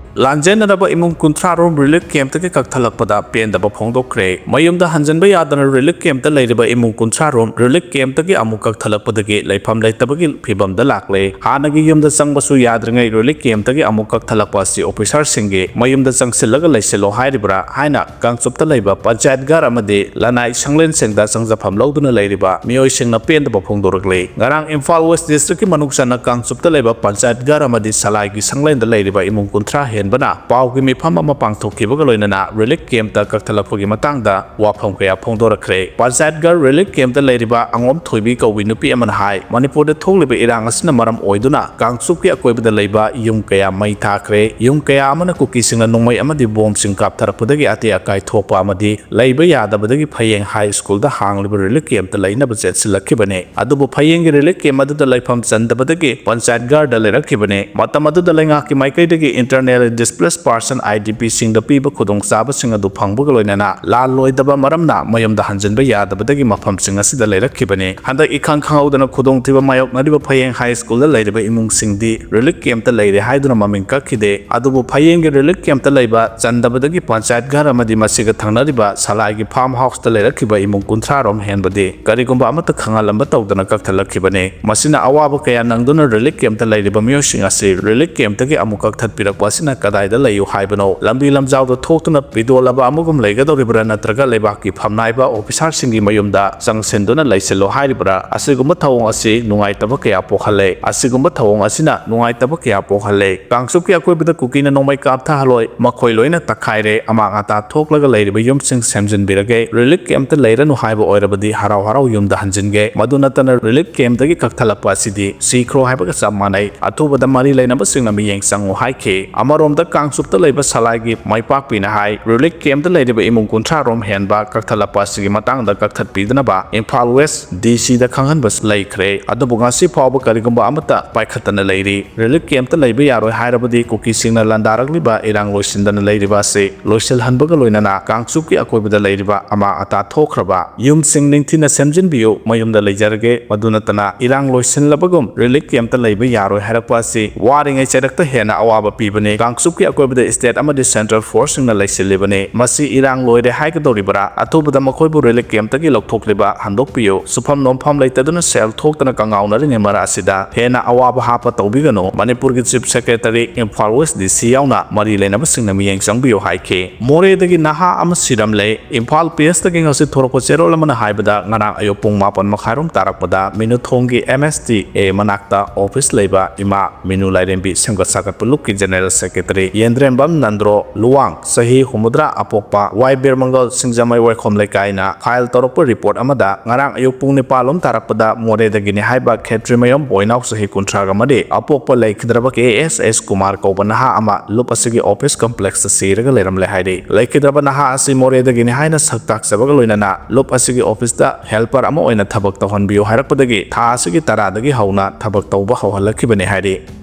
ꯂꯥꯟꯖꯦꯟꯅꯔꯕ ꯏꯃꯨꯡ ꯀꯨꯟꯊ꯭ꯔꯥ ꯔꯣꯝ relief campꯇꯒꯤ ꯀꯛꯊꯠꯂꯛꯄꯗ ꯄꯦꯟꯗꯕ ꯐꯣꯡꯗꯣꯛꯈ꯭ꯔꯦ꯫ ꯃꯌꯨꯝꯗ ꯍꯟꯖꯤꯟꯕ ꯌꯥꯗꯅ relief campꯇ ꯂꯩꯔꯤꯕ ꯏꯃꯨꯡ ꯀꯨꯟꯊ꯭ꯔꯥ ꯔꯣꯝ relief campꯇꯒꯤ ꯑꯃꯨꯛ ꯀꯛꯊꯠꯂꯛꯄꯗꯒꯤ ꯂꯩꯐꯝ ꯂꯩꯇꯕꯒꯤ ꯐꯤꯕꯝꯗ ꯂꯥꯛꯂꯦ꯫ ꯍꯥꯟꯅꯒꯤ ꯌꯨꯝꯗ ꯆꯪꯕꯁꯨ ꯌꯥꯗ꯭ꯔꯤꯉꯩ relief campꯇꯒꯤ ꯑꯃꯨꯛ ꯀꯛꯊꯠꯂꯛꯄ ꯑꯁꯤ officerꯁꯤꯡꯒꯤ ꯃꯌꯨꯝꯗ ꯆꯪꯁꯤꯜꯂꯒ ꯂꯩꯁꯤꯜꯂꯣ ꯍꯥꯏꯔꯤꯕ꯭ꯔꯥ ꯍꯥꯏꯅ ꯀꯥꯡꯆꯨꯞꯇ ꯂꯩꯕ ꯄꯟꯆꯥꯌꯠ ꯘꯔ ꯑꯃꯗꯤ ꯂꯅꯥꯏ ꯁꯪꯂꯦꯟꯁꯤꯡꯗ ꯆꯪꯖꯐꯝ ꯂꯧꯗꯨꯅ ꯂꯩꯔꯤꯕ ꯃꯤꯑꯣꯏꯁꯤꯡꯅ ꯄꯦꯟꯗꯕ ꯐꯣꯡꯗꯣꯔꯛꯂꯤ꯫ ꯉꯔꯥꯡ ꯏꯝꯐꯥꯜ West districtꯀꯤ ꯃꯅꯨꯡ ꯆꯟꯅ ꯀꯥꯡꯆꯨꯞꯇ ꯂꯩꯕ ꯄꯟꯆꯥꯌꯠ ꯘꯔ ꯑꯃꯗꯤ ꯁꯂꯥꯏꯒꯤ ꯁꯪꯂꯦꯟꯗ ꯂꯩꯔꯤꯕ ꯏꯃꯨꯡ ꯀꯨꯟꯊ꯭ꯔꯥ ꯍꯦꯟꯅ ꯕꯅ ꯄꯥꯎꯒꯤ ꯃꯤꯐꯝ ꯑꯃ ꯄꯥꯡꯊꯣꯛꯈꯤꯕꯒ ꯂꯣꯏꯅꯅ ꯔꯤꯂꯤꯐ ꯀꯦꯝꯞꯇ ꯀꯛꯊꯠꯂꯛꯄꯒꯤ ꯃꯇꯥꯡꯗ ꯋꯥꯐꯝ ꯀꯌꯥ ꯐꯣꯡꯗꯣꯔꯛꯈ꯭ꯔꯦ꯫ ꯄꯟꯆꯥꯌꯠꯒꯔ ꯔꯤꯂꯤꯐ ꯀꯦꯝꯞꯇ ꯂꯩꯔꯤꯕ ꯑꯉꯣꯝ ꯊꯣꯏꯕꯤ ꯀꯧꯕꯤ ꯅꯨꯄꯤ ꯑꯃꯅ ꯍꯥꯏ, ꯃꯅꯤꯄꯨꯔꯗ ꯊꯣꯛꯂꯤꯕ ꯏꯔꯥꯡ ꯑꯁꯤꯅ ꯃꯔꯝ ꯑꯣꯏꯗꯨꯅ ꯀꯥꯡꯆꯨꯞꯀꯤ ꯑꯀꯣꯏꯕꯗ ꯂꯩꯕ ꯌꯨꯝ ꯀꯌꯥ ꯃꯩ ꯊꯥꯈ꯭ꯔꯦ꯫ ꯌꯨꯝ ꯀꯌꯥ ꯑꯃꯅ ꯀꯨꯀꯤꯁꯤꯡꯅ ꯅꯣꯡꯃꯩ ꯑꯃꯗꯤ ꯕꯣꯝꯁꯤꯡ ꯀꯥꯞꯊꯔꯛꯄꯗꯒꯤ ꯑꯇꯦꯛ ꯑꯀꯥꯏ ꯊꯣꯛꯄ ꯑꯃꯗꯤ ꯂꯩꯕ ꯌꯥꯗꯕꯗꯒꯤ ꯐꯌꯦꯡ ꯍꯥꯏ ꯁ꯭ꯀꯨꯜꯗ ꯍꯥꯡꯂꯤꯕ ꯔꯤꯂꯤꯐ ꯀꯦꯝꯞꯇ ꯂꯩꯅꯕ ꯆꯦꯠꯁꯤꯜꯂꯛꯈꯤꯕꯅꯤ꯫ ꯑꯗꯨꯕꯨ ꯐꯌꯦꯡꯒꯤ ꯔꯤꯂꯤꯐ ꯀꯦꯝꯞ ꯑꯗꯨꯗ ꯂꯩꯐꯝ ꯆꯟꯗꯕꯗꯒꯤ ꯄꯟꯆꯥꯌꯠꯒꯔꯗ ꯂꯩꯔꯛꯈꯤꯕꯅꯤ꯫ ꯃꯇꯝ ꯑꯗꯨꯗ ꯂꯩꯉꯥꯛꯀꯤ ꯃꯥꯏꯀꯩꯗꯒꯤ internally displaced person, I D P, ꯁꯤꯡꯗ ꯄꯤꯕ ꯈꯨꯗꯣꯡꯆꯥꯕꯁꯤꯡ ꯑꯗꯨ ꯐꯪꯕꯒ ꯂꯣꯏꯅꯅ ꯂꯥꯜꯂꯣꯏꯗꯕ ꯃꯔꯝꯅ ꯃꯌꯨꯝꯗ ꯍꯟꯖꯤꯟꯕ ꯌꯥꯗꯕꯗꯒꯤ ꯃꯐꯝꯁꯤꯡ ꯑꯁꯤꯗ ꯂꯩꯔꯛꯈꯤꯕꯅꯤ꯫ ꯍꯟꯗꯛ ꯏꯈꯪ ꯈꯪꯍꯧꯗꯅ ꯈꯨꯗꯣꯡꯊꯤꯕ ꯃꯥꯌꯣꯛꯅꯔꯤꯕ ꯐꯌꯦꯡ ꯍꯥꯏ ꯁ꯭ꯀꯨꯜꯗ ꯂꯩꯔꯤꯕ ꯏꯃꯨꯡꯁꯤꯡꯗꯤ ꯔꯤꯂꯤꯐ ꯀꯦꯝꯞꯇ ꯂꯩꯔꯦ ꯍꯥꯏꯗꯨꯅ ꯃꯃꯤꯡ ꯀꯛꯈꯤꯗꯦ꯫ ꯑꯗꯨꯕꯨ ꯐꯌꯦꯡꯒꯤ ꯔꯤꯂꯤꯐ ꯀꯦꯝꯞꯇ ꯂꯩꯕ ꯆꯟꯗꯕꯗꯒꯤ ꯄꯟꯆꯥꯌꯠ ꯘꯔ ꯑꯃꯗꯤ ꯃꯁꯤꯒ ꯊꯪꯅꯔꯤꯕ ꯁꯂꯥꯏꯒꯤ ꯐꯥꯔꯝ ꯍꯥꯎꯁꯇ ꯂꯩꯔꯛꯈꯤꯕ ꯏꯃꯨꯡ ꯀꯨꯟꯊ꯭ꯔꯥ ꯔꯣꯝ ꯍꯦꯟꯕꯗꯤ ꯀꯔꯤꯒꯨꯝꯕ ꯑꯃꯠꯇ ꯈꯪꯍꯜꯂꯝꯕ ꯇꯧꯗꯅ ꯀꯛꯊꯠꯂꯛꯈꯤꯕꯅꯤ꯫ ꯃꯁꯤꯅ ꯑꯋꯥꯕ ꯀꯌꯥ ꯅꯪꯗꯨꯅ ꯔꯤꯂꯤꯐ ꯀꯦꯝꯞꯇ ꯂꯩꯔꯤꯕ ꯃꯤꯑꯣꯏꯁꯤꯡ ꯑꯁꯤ ꯔꯤꯂꯤꯐ ꯀꯦꯝꯞꯇꯒꯤ ꯑꯃꯨꯛ ꯀꯛꯊꯠꯄꯤꯔꯛꯄ ꯑꯁꯤꯅ ꯀꯗꯥꯏꯗ ꯂꯩꯌꯨ ꯍꯥꯏꯕꯅꯣ? ꯂꯝꯕꯤ ꯂꯝꯖꯥꯎꯗ ꯊꯣꯛꯇꯨꯅ ꯄꯤꯗꯣꯜꯂꯕ ꯑꯃꯒꯨꯝ ꯂꯩꯒꯗꯧꯔꯤꯕ꯭ꯔꯥ, ꯅꯠꯇ꯭ꯔꯒ ꯂꯩꯕꯥꯛꯀꯤ ꯐꯝꯅꯥꯏꯕ ꯑꯣꯐꯤꯁꯥꯔꯁꯤꯡꯒꯤ ꯃꯌꯨꯝꯗ ꯆꯪꯁꯤꯟꯗꯨꯅ ꯂꯩꯁꯤꯜꯂꯣ ꯍꯥꯏꯔꯤꯕ꯭ꯔꯥ? ꯑꯁꯤꯒꯨꯝꯕ ꯊꯧꯑꯣꯡ ꯑꯁꯤ ꯅꯨꯡꯉꯥꯏꯇꯕ ꯀꯌꯥ ꯄꯣꯛꯍꯜꯂꯦ꯫ ꯑꯁꯤꯒꯨꯝꯕ ꯊꯧꯑꯣꯡ ꯑꯁꯤꯅ ꯅꯨꯡꯉꯥꯏꯇꯕ ꯀꯌꯥ ꯄꯣꯛꯍꯜꯂꯦ꯫ ꯀꯥꯡꯆꯨꯞꯀꯤ ꯑꯀꯣꯏꯕꯗ ꯀꯨꯀꯤꯅ ꯅꯣꯡꯃꯩ ꯀꯥꯞꯊꯍꯜꯂꯣꯏ, ꯃꯈꯣꯏ ꯂꯣꯏꯅ ꯇꯛꯈꯥꯏꯔꯦ, ꯑꯃꯥꯡ ꯑꯇꯥ ꯊꯣꯛꯂꯒ ꯂꯩꯔꯤꯕ ꯌꯨꯝꯁꯤꯡ ꯁꯦꯝꯖꯤꯟꯕꯤꯔꯒꯦ, ꯔꯤꯂꯤꯐ ꯀꯦꯝꯞꯇ ꯂꯩꯔꯅꯨ ꯍꯥꯏꯕ ꯑꯣꯏꯔꯕꯗꯤ ꯍꯔꯥꯎ ꯍꯔꯥꯎ ꯌꯨꯝꯗ ꯍꯟꯖꯤꯟꯒꯦ, ꯃꯗꯨ ꯅꯠꯇꯅ ꯔꯤꯂꯤꯐ ꯀꯦꯝꯞꯇꯒꯤ ꯀꯛꯊꯠꯂꯛꯄ ꯑꯁꯤꯗꯤ ꯁꯤꯈ꯭ꯔꯣ ꯍꯥꯏꯕꯒ ꯆꯞ ꯃꯥꯟꯅꯩ, ꯑꯊꯨꯕꯗ ꯃꯔꯤ ꯂꯩꯅꯕꯁꯤꯡꯅ ꯃꯤꯠꯌꯦꯡ ꯆꯪꯉꯨ ꯍꯥꯏꯈꯤ꯫ ꯑꯃꯔꯣꯝꯗ ꯀꯥꯡꯆꯨꯞꯇ ꯂꯩꯕ ꯁꯂꯥꯏꯒꯤ ꯃꯥꯏꯄꯥꯛꯄꯤꯅ ꯍꯥꯏ, ꯔꯤꯂꯤꯐ ꯀꯦꯝꯞꯇ ꯂꯩꯔꯤꯕ ꯏꯃꯨꯡ ꯀꯨꯟꯊ꯭ꯔꯥ ꯔꯣꯝ ꯍꯦꯟꯕ ꯀꯛꯊꯠꯂꯛꯄ ꯑꯁꯤꯒꯤ ꯃꯇꯥꯡꯗ ꯀꯛꯊꯠꯄꯤꯗꯅꯕ ꯏꯝꯐꯥꯜ ꯋꯦꯁ ꯗꯤ ꯁꯤꯗ ꯈꯪꯍꯟꯕ ꯂꯩꯈ꯭ꯔꯦ꯫ ꯑꯗꯨꯕꯨ ꯉꯁꯤ ꯐꯥꯎꯕ ꯀꯔꯤꯒꯨꯝꯕ ꯑꯃꯠꯇ ꯄꯥꯏꯈꯠꯇꯅ ꯂꯩꯔꯤ꯫ ꯔꯤꯂꯤꯐ ꯀꯦꯝꯞꯇ ꯂꯩꯕ ꯌꯥꯔꯣꯏ ꯍꯥꯏꯔꯕꯗꯤ ꯀꯨꯀꯤꯁꯤꯡꯅ ꯂꯥꯟꯗꯥꯔꯛꯂꯤꯕ ꯏꯔꯥꯡ ꯂꯣꯏꯁꯤꯟꯗꯅ ꯂꯩꯔꯤꯕ ꯑꯁꯤ ꯂꯣꯏꯁꯤꯜꯍꯟꯕꯒ ꯂꯣꯏꯅꯅ ꯀꯥꯡꯆꯨꯞꯀꯤ ꯑꯀꯣꯏꯕꯗ ꯂꯩꯔꯤꯕ ꯑꯃꯥꯡ ꯑꯇꯥ ꯊꯣꯛꯈ꯭ꯔꯕ ꯌꯨꯝꯁꯤꯡ ꯅꯤꯡꯊꯤꯅ ꯁꯦꯝꯖꯤꯟꯕꯤꯌꯨ, ꯃꯌꯨꯝꯗ ꯂꯩꯖꯔꯒꯦ, ꯃꯗꯨ ꯅꯠꯇꯅ ꯏꯔꯥꯡ ꯂꯣꯏꯁꯤꯜꯂꯕꯒꯨꯝ ꯔꯤꯂꯤꯐ ꯀꯦꯝꯞꯇ ꯂꯩꯕ ꯌꯥꯔꯣꯏ ꯍꯥꯏꯔꯛꯄ ꯑꯁꯤ ꯋꯥꯔꯤꯉꯩ ꯆꯩꯔꯛꯇ ꯍꯦꯟꯅ ꯑꯋꯥꯕ ꯄꯤꯕꯅꯤ꯫ ꯀꯥꯡꯆꯨꯞꯀꯤ ꯑꯀꯣꯏꯕꯗ ꯁ꯭ꯇꯦꯠ ꯑꯃꯗꯤ ꯁꯦꯟꯇ꯭ꯔꯦꯜ ꯐꯣꯔꯁꯁꯤꯡꯅ ꯂꯩꯁꯤꯜꯂꯤꯕꯅꯤ꯫ ꯃꯁꯤ ꯏꯔꯥꯡ ꯂꯣꯏꯔꯦ ꯍꯥꯏꯒꯗꯧꯔꯤꯕ꯭ꯔꯥ? ꯑꯊꯨꯕꯗ ꯃꯈꯣꯏꯕꯨ ꯔꯤꯂꯤꯐ ꯀꯦꯝꯞꯇꯒꯤ ꯂꯧꯊꯣꯛꯂꯤꯕ ꯍꯟꯗꯣꯛꯄꯤꯌꯨ꯫ ꯁꯨꯐꯝ ꯅꯣꯝꯐꯝ ꯂꯩꯇꯗꯨꯅ ꯁꯦꯜ ꯊꯣꯛꯇꯅ ꯀꯪꯉꯥꯎꯅꯔꯤꯉꯩ ꯃꯔꯛ ꯑꯁꯤꯗ ꯍꯦꯟꯅ ꯑꯋꯥꯕ ꯍꯥꯞꯄ ꯇꯧꯕꯤꯒꯅꯨ꯫ ꯃꯅꯤꯄꯨꯔꯒꯤ chief secretary, Imphal west D C ꯌꯥꯎꯅ ꯃꯔꯤ ꯂꯩꯅꯕꯁꯤꯡꯅ ꯃꯤꯠꯌꯦꯡ ꯆꯪꯕꯤꯌꯨ ꯍꯥꯏꯈꯤ꯫ ꯃꯣꯔꯦꯗꯒꯤ ꯅꯍꯥ ꯑꯃ ꯁꯤꯔꯝꯂꯦ꯫ ꯏꯝꯐꯥꯜ ꯄ꯭ꯔꯦꯁꯇꯒꯤ ꯉꯁꯤ ꯊꯣꯔꯛꯄ ꯆꯦꯔꯣꯜ ꯑꯃꯅ ꯍꯥꯏꯕꯗ, ꯉꯔꯥꯡ ꯑꯌꯨꯛ ꯄꯨꯡ ꯃꯥꯄꯟ ꯃꯈꯥꯏꯔꯣꯝ ꯇꯥꯔꯛꯄꯗ ꯃꯤꯅꯨꯊꯣꯡꯒꯤ ꯑꯦꯝ ꯑꯦꯁ ꯇꯤ ꯑꯦ ꯃꯅꯥꯛꯇ ꯑꯣꯐꯤꯁ ꯂꯩꯕ ꯏꯃꯥ ꯃꯤꯅꯨ ꯂꯥꯏꯔꯦꯝꯕꯤ ꯁꯦꯝꯒꯠ ꯁꯥꯒꯠꯄ ꯂꯨꯞꯀꯤ ꯖꯦꯅꯦꯔꯦꯜ ꯁꯦꯀ꯭ꯔꯦꯇꯔꯤ ꯌꯦꯟꯗ꯭ꯔꯦꯝꯕꯝ ꯅꯟꯗ꯭ꯔꯣ ꯂꯨꯋꯥꯡ, ꯆꯍꯤ ꯍꯨꯝꯐꯨꯇꯔꯥ ꯑꯄꯣꯛꯄ, ꯋꯥꯏ ꯕꯤꯔꯃꯪꯒꯜ, ꯁꯤꯡꯖꯃꯩ ꯋꯥꯏꯈꯣꯝ ꯂꯩꯀꯥꯏꯅ ꯐꯥꯏꯜ ꯇꯧꯔꯛꯄ ꯔꯤꯄꯣꯔꯠ ꯑꯃꯗ ꯉꯔꯥꯡ ꯑꯌꯨꯛ ꯄꯨꯡ ꯅꯤꯄꯥꯟ ꯂꯣꯝ ꯇꯥꯔꯛꯄꯗ ꯃꯣꯔꯦꯗꯒꯤꯅꯤ ꯍꯥꯏꯕ ꯈꯦꯇ꯭ꯔꯤꯃꯌꯨꯝ ꯕꯣꯏꯅꯥꯎ, ꯆꯍꯤ ꯀꯨꯟꯊ꯭ꯔꯥꯒ ꯃꯔꯤ, ꯑꯄꯣꯛꯄ ꯂꯩꯈꯤꯗ꯭ꯔꯕ ꯀꯦ ꯑꯦꯁ ꯑꯦꯁ ꯀꯨꯃꯥꯔ ꯀꯧꯕ ꯅꯍꯥ ꯑꯃ ꯂꯨꯞ ꯑꯁꯤꯒꯤ ꯑꯣꯐꯤꯁ ꯀꯝꯄ꯭ꯂꯦꯛꯁꯇ ꯁꯤꯔꯒ ꯂꯩꯔꯝꯂꯦ ꯍꯥꯏꯔꯤ꯫ ꯂꯩꯈꯤꯗ꯭ꯔꯕ ꯅꯍꯥ ꯑꯁꯤ ꯃꯣꯔꯦꯗꯒꯤꯅꯤ ꯍꯥꯏꯅ ꯁꯛ ꯇꯥꯛꯆꯕꯒ ꯂꯣꯏꯅꯅ ꯂꯨꯞ ꯑꯁꯤꯒꯤ ꯑꯣꯐꯤꯁꯇ ꯍꯦꯜꯄꯔ ꯑꯃ ꯑꯣꯏꯅ ꯊꯕꯛ ꯇꯧꯍꯟꯕꯤꯌꯨ ꯍꯥꯏꯔꯛꯄꯗꯒꯤ ꯊꯥ ꯑꯁꯤꯒꯤ ꯇꯔꯥꯗꯒꯤ ꯍꯧꯅ ꯊꯕꯛ ꯇꯧꯕ ꯍꯧꯍꯜꯂꯛꯈꯤꯕꯅꯤ ꯍꯥꯏꯔꯤ꯫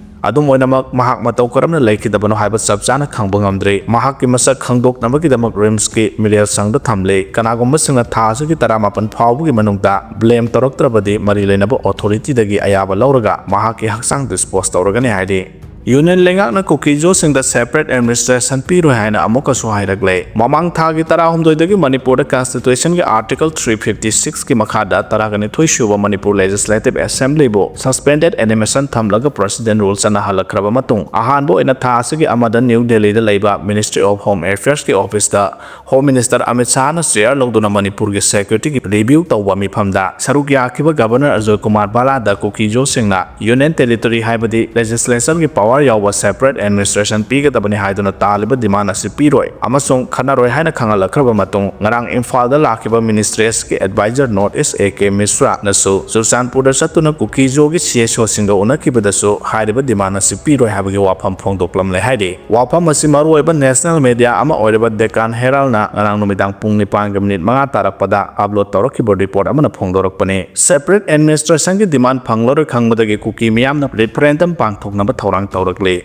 ꯑꯗꯨꯝ ꯑꯣꯏꯅꯃꯛ, ꯃꯍꯥꯛ ꯃꯇꯧ ꯀꯔꯝꯅ ꯂꯩꯈꯤꯗꯕꯅꯣ ꯍꯥꯏꯕ ꯆꯞ ꯆꯥꯅ ꯈꯪꯕ ꯉꯝꯗ꯭ꯔꯤ꯫ ꯃꯍꯥꯛꯀꯤ ꯃꯁꯛ ꯈꯪꯗꯣꯛꯅꯕꯒꯤꯗꯃꯛ ꯔꯤꯝꯁꯀꯤ ꯃꯤꯔꯦꯜ ꯁꯪꯗ ꯊꯝꯂꯤ꯫ ꯀꯅꯥꯒꯨꯝꯕꯁꯤꯡꯅ ꯊꯥ ꯑꯁꯤꯒꯤ ꯇꯔꯥꯃꯥꯄꯟ ꯐꯥꯎꯕꯒꯤ ꯃꯅꯨꯡꯗ ꯕ꯭ꯂꯦꯝ ꯇꯧꯔꯛꯇ꯭ꯔꯕꯗꯤ ꯃꯔꯤ ꯂꯩꯅꯕ ꯑꯣꯊꯣꯔꯤꯇꯤꯗꯒꯤ ꯑꯌꯥꯕ ꯂꯧꯔꯒ ꯃꯍꯥꯛꯀꯤ ꯍꯛꯆꯥꯡ ꯗꯤꯁꯄꯣꯖ ꯇꯧꯔꯒꯅꯤ ꯍꯥꯏꯔꯤ꯫ ꯌꯨꯅꯤꯌꯟ ꯂꯩꯉꯥꯛꯅ ꯀꯨꯀꯤꯖꯣꯁꯤꯡꯗ ꯁꯦꯄꯔꯦꯠ ꯑꯦꯗꯃꯤꯅꯤꯁꯇ꯭ꯔꯦꯁꯟ ꯄꯤꯔꯣꯏ ꯍꯥꯏꯅ ꯑꯃꯨꯛꯀꯁꯨ ꯍꯥꯏꯔꯛꯂꯦ꯫ ꯃꯃꯥꯡ ꯊꯥꯒꯤ ꯇꯔꯥꯍꯨꯝꯗꯣꯏꯗꯒꯤ ꯃꯅꯤꯄꯨꯔꯗ ꯀꯟꯁꯇꯤꯇ꯭ꯌꯨꯁꯟꯒꯤ ꯑꯥꯔꯇꯤꯀꯜ ꯊ꯭ꯔꯤ ꯐꯤꯐꯇꯤ ꯁꯤꯛꯁꯀꯤ ꯃꯈꯥꯗ ꯇꯔꯥꯒ ꯅꯤꯊꯣꯏ ꯁꯨꯕ ꯃꯅꯤꯄꯨꯔ ꯂꯦꯖꯤꯁꯂꯦꯇꯤꯚ ꯑꯦꯁꯦꯝꯕ꯭ꯂꯤꯕꯨ ꯁꯁꯄꯦꯟꯗꯦꯗ ꯑꯦꯅꯤꯃꯦꯁꯟ ꯊꯝꯂꯒ ꯄ꯭ꯔꯁꯤꯗꯦꯟ ꯔꯨꯜ ꯆꯠꯅꯍꯜꯂꯛꯈ꯭ꯔꯕ ꯃꯇꯨꯡ, ꯑꯍꯥꯟꯕ ꯑꯣꯏꯅ ꯊꯥ ꯑꯁꯤꯒꯤ ꯑꯃꯗ ꯅ꯭ꯌꯨ ꯗꯦꯜꯂꯤꯗ ꯂꯩꯕ ꯃꯤꯅꯤꯁꯇ꯭ꯔꯤ ꯑꯣꯐ ꯍꯣꯝ ꯑꯦꯐꯤꯌꯔꯁꯀꯤ ꯑꯣꯐꯤꯁꯇ ꯍꯣꯝ ꯃꯤꯅꯤꯁꯇꯔ ꯑꯃꯤꯠ ꯁꯥꯍꯅ ꯆꯦꯌꯔ ꯂꯧꯗꯨꯅ ꯃꯅꯤꯄꯨꯔꯒꯤ ꯁꯦꯀ꯭ꯌꯨꯔꯤꯇꯤꯒꯤ ꯔꯤꯚ꯭ꯌꯨ ꯇꯧꯕ ꯃꯤꯐꯝꯗ ꯁꯔꯨꯛ ꯌꯥꯈꯤꯕ governor Ajoy Kumar ꯕꯥꯂꯥꯗ ꯀꯨꯀꯤꯖꯣꯁꯤꯡꯅ union territory ꯍꯥꯏꯕꯗꯤ ꯂꯦꯖꯤꯁꯂꯦꯆꯔꯒꯤ ꯄꯋꯥꯔ ꯌꯥꯎꯕ ꯁꯦꯄꯔꯦꯠ ꯑꯦꯗꯃꯤꯅꯤꯁꯇ꯭ꯔꯦꯁꯟ ꯄꯤꯒꯗꯕꯅꯤ ꯍꯥꯏꯗꯨꯅ ꯇꯥꯜꯂꯤꯕ ꯗꯤꯃꯥꯟ ꯑꯁꯤ ꯄꯤꯔꯣꯏ ꯑꯃꯁꯨꯡ ꯈꯟꯅꯔꯣꯏ ꯍꯥꯏꯅ ꯈꯪꯍꯜꯂꯛꯈ꯭ꯔꯕ ꯃꯇꯨꯡ, ꯉꯔꯥꯡ ꯏꯝꯐꯥꯜꯗ ꯂꯥꯛꯈꯤꯕ ꯃꯤꯅꯤꯁꯇ꯭ꯔꯦꯁꯀꯤ adviser north east A K ꯃꯤꯁ꯭ꯔꯥꯅꯁꯨ ꯆꯨꯔꯆꯥꯟꯄꯨꯔꯗ ꯆꯠꯇꯨꯅ ꯀꯨꯀꯤꯖꯣꯒꯤ ꯁꯤ ꯑꯦꯁ ꯑꯣꯁꯤꯡꯒ ꯎꯅꯈꯤꯕꯗꯁꯨ ꯍꯥꯏꯔꯤꯕ ꯗꯤꯃꯥꯟ ꯑꯁꯤ ꯄꯤꯔꯣꯏ ꯍꯥꯏꯕꯒꯤ ꯋꯥꯐꯝ ꯐꯣꯡꯗꯣꯛꯂꯝꯂꯦ ꯍꯥꯏꯔꯤ꯫ ꯋꯥꯐꯝ ꯑꯁꯤ ꯃꯔꯨꯑꯣꯏꯕ ꯅꯦꯁꯅꯦꯜ ꯃꯦꯗꯤꯌꯥ ꯑꯃ ꯑꯣꯏꯔꯤꯕ ꯗꯦꯀꯥꯟ ꯍꯦꯔꯥꯜꯅ ꯉꯔꯥꯡ ꯅꯨꯃꯤꯗꯥꯡ ꯄꯨꯡ ꯅꯤꯄꯥꯟꯒ ꯃꯤꯅꯤꯠ ꯃꯉꯥ ꯇꯥꯔꯛꯄꯗ ꯑꯞꯂꯣꯗ ꯇꯧꯔꯛꯈꯤꯕ ꯔꯤꯄꯣꯔꯠ ꯑꯃꯅ ꯐꯣꯡꯗꯣꯔꯛꯄꯅꯤ꯫ ꯁꯦꯄꯔꯦꯠ ꯑꯦꯗꯃꯤꯅꯤꯁꯇ꯭ꯔꯦꯁꯟꯒꯤ ꯗꯤꯃꯥꯟ ꯐꯪꯂꯔꯣꯏ ꯈꯪꯕꯗꯒꯤ ꯀꯨꯀꯤ ꯃꯤꯌꯥꯝꯅ ꯔꯤꯐꯔꯦꯟꯗꯝ ꯄꯥꯡꯊꯣꯛꯅꯕ ꯊꯧꯔꯥꯡ ꯇꯧꯔꯛꯂꯤ꯫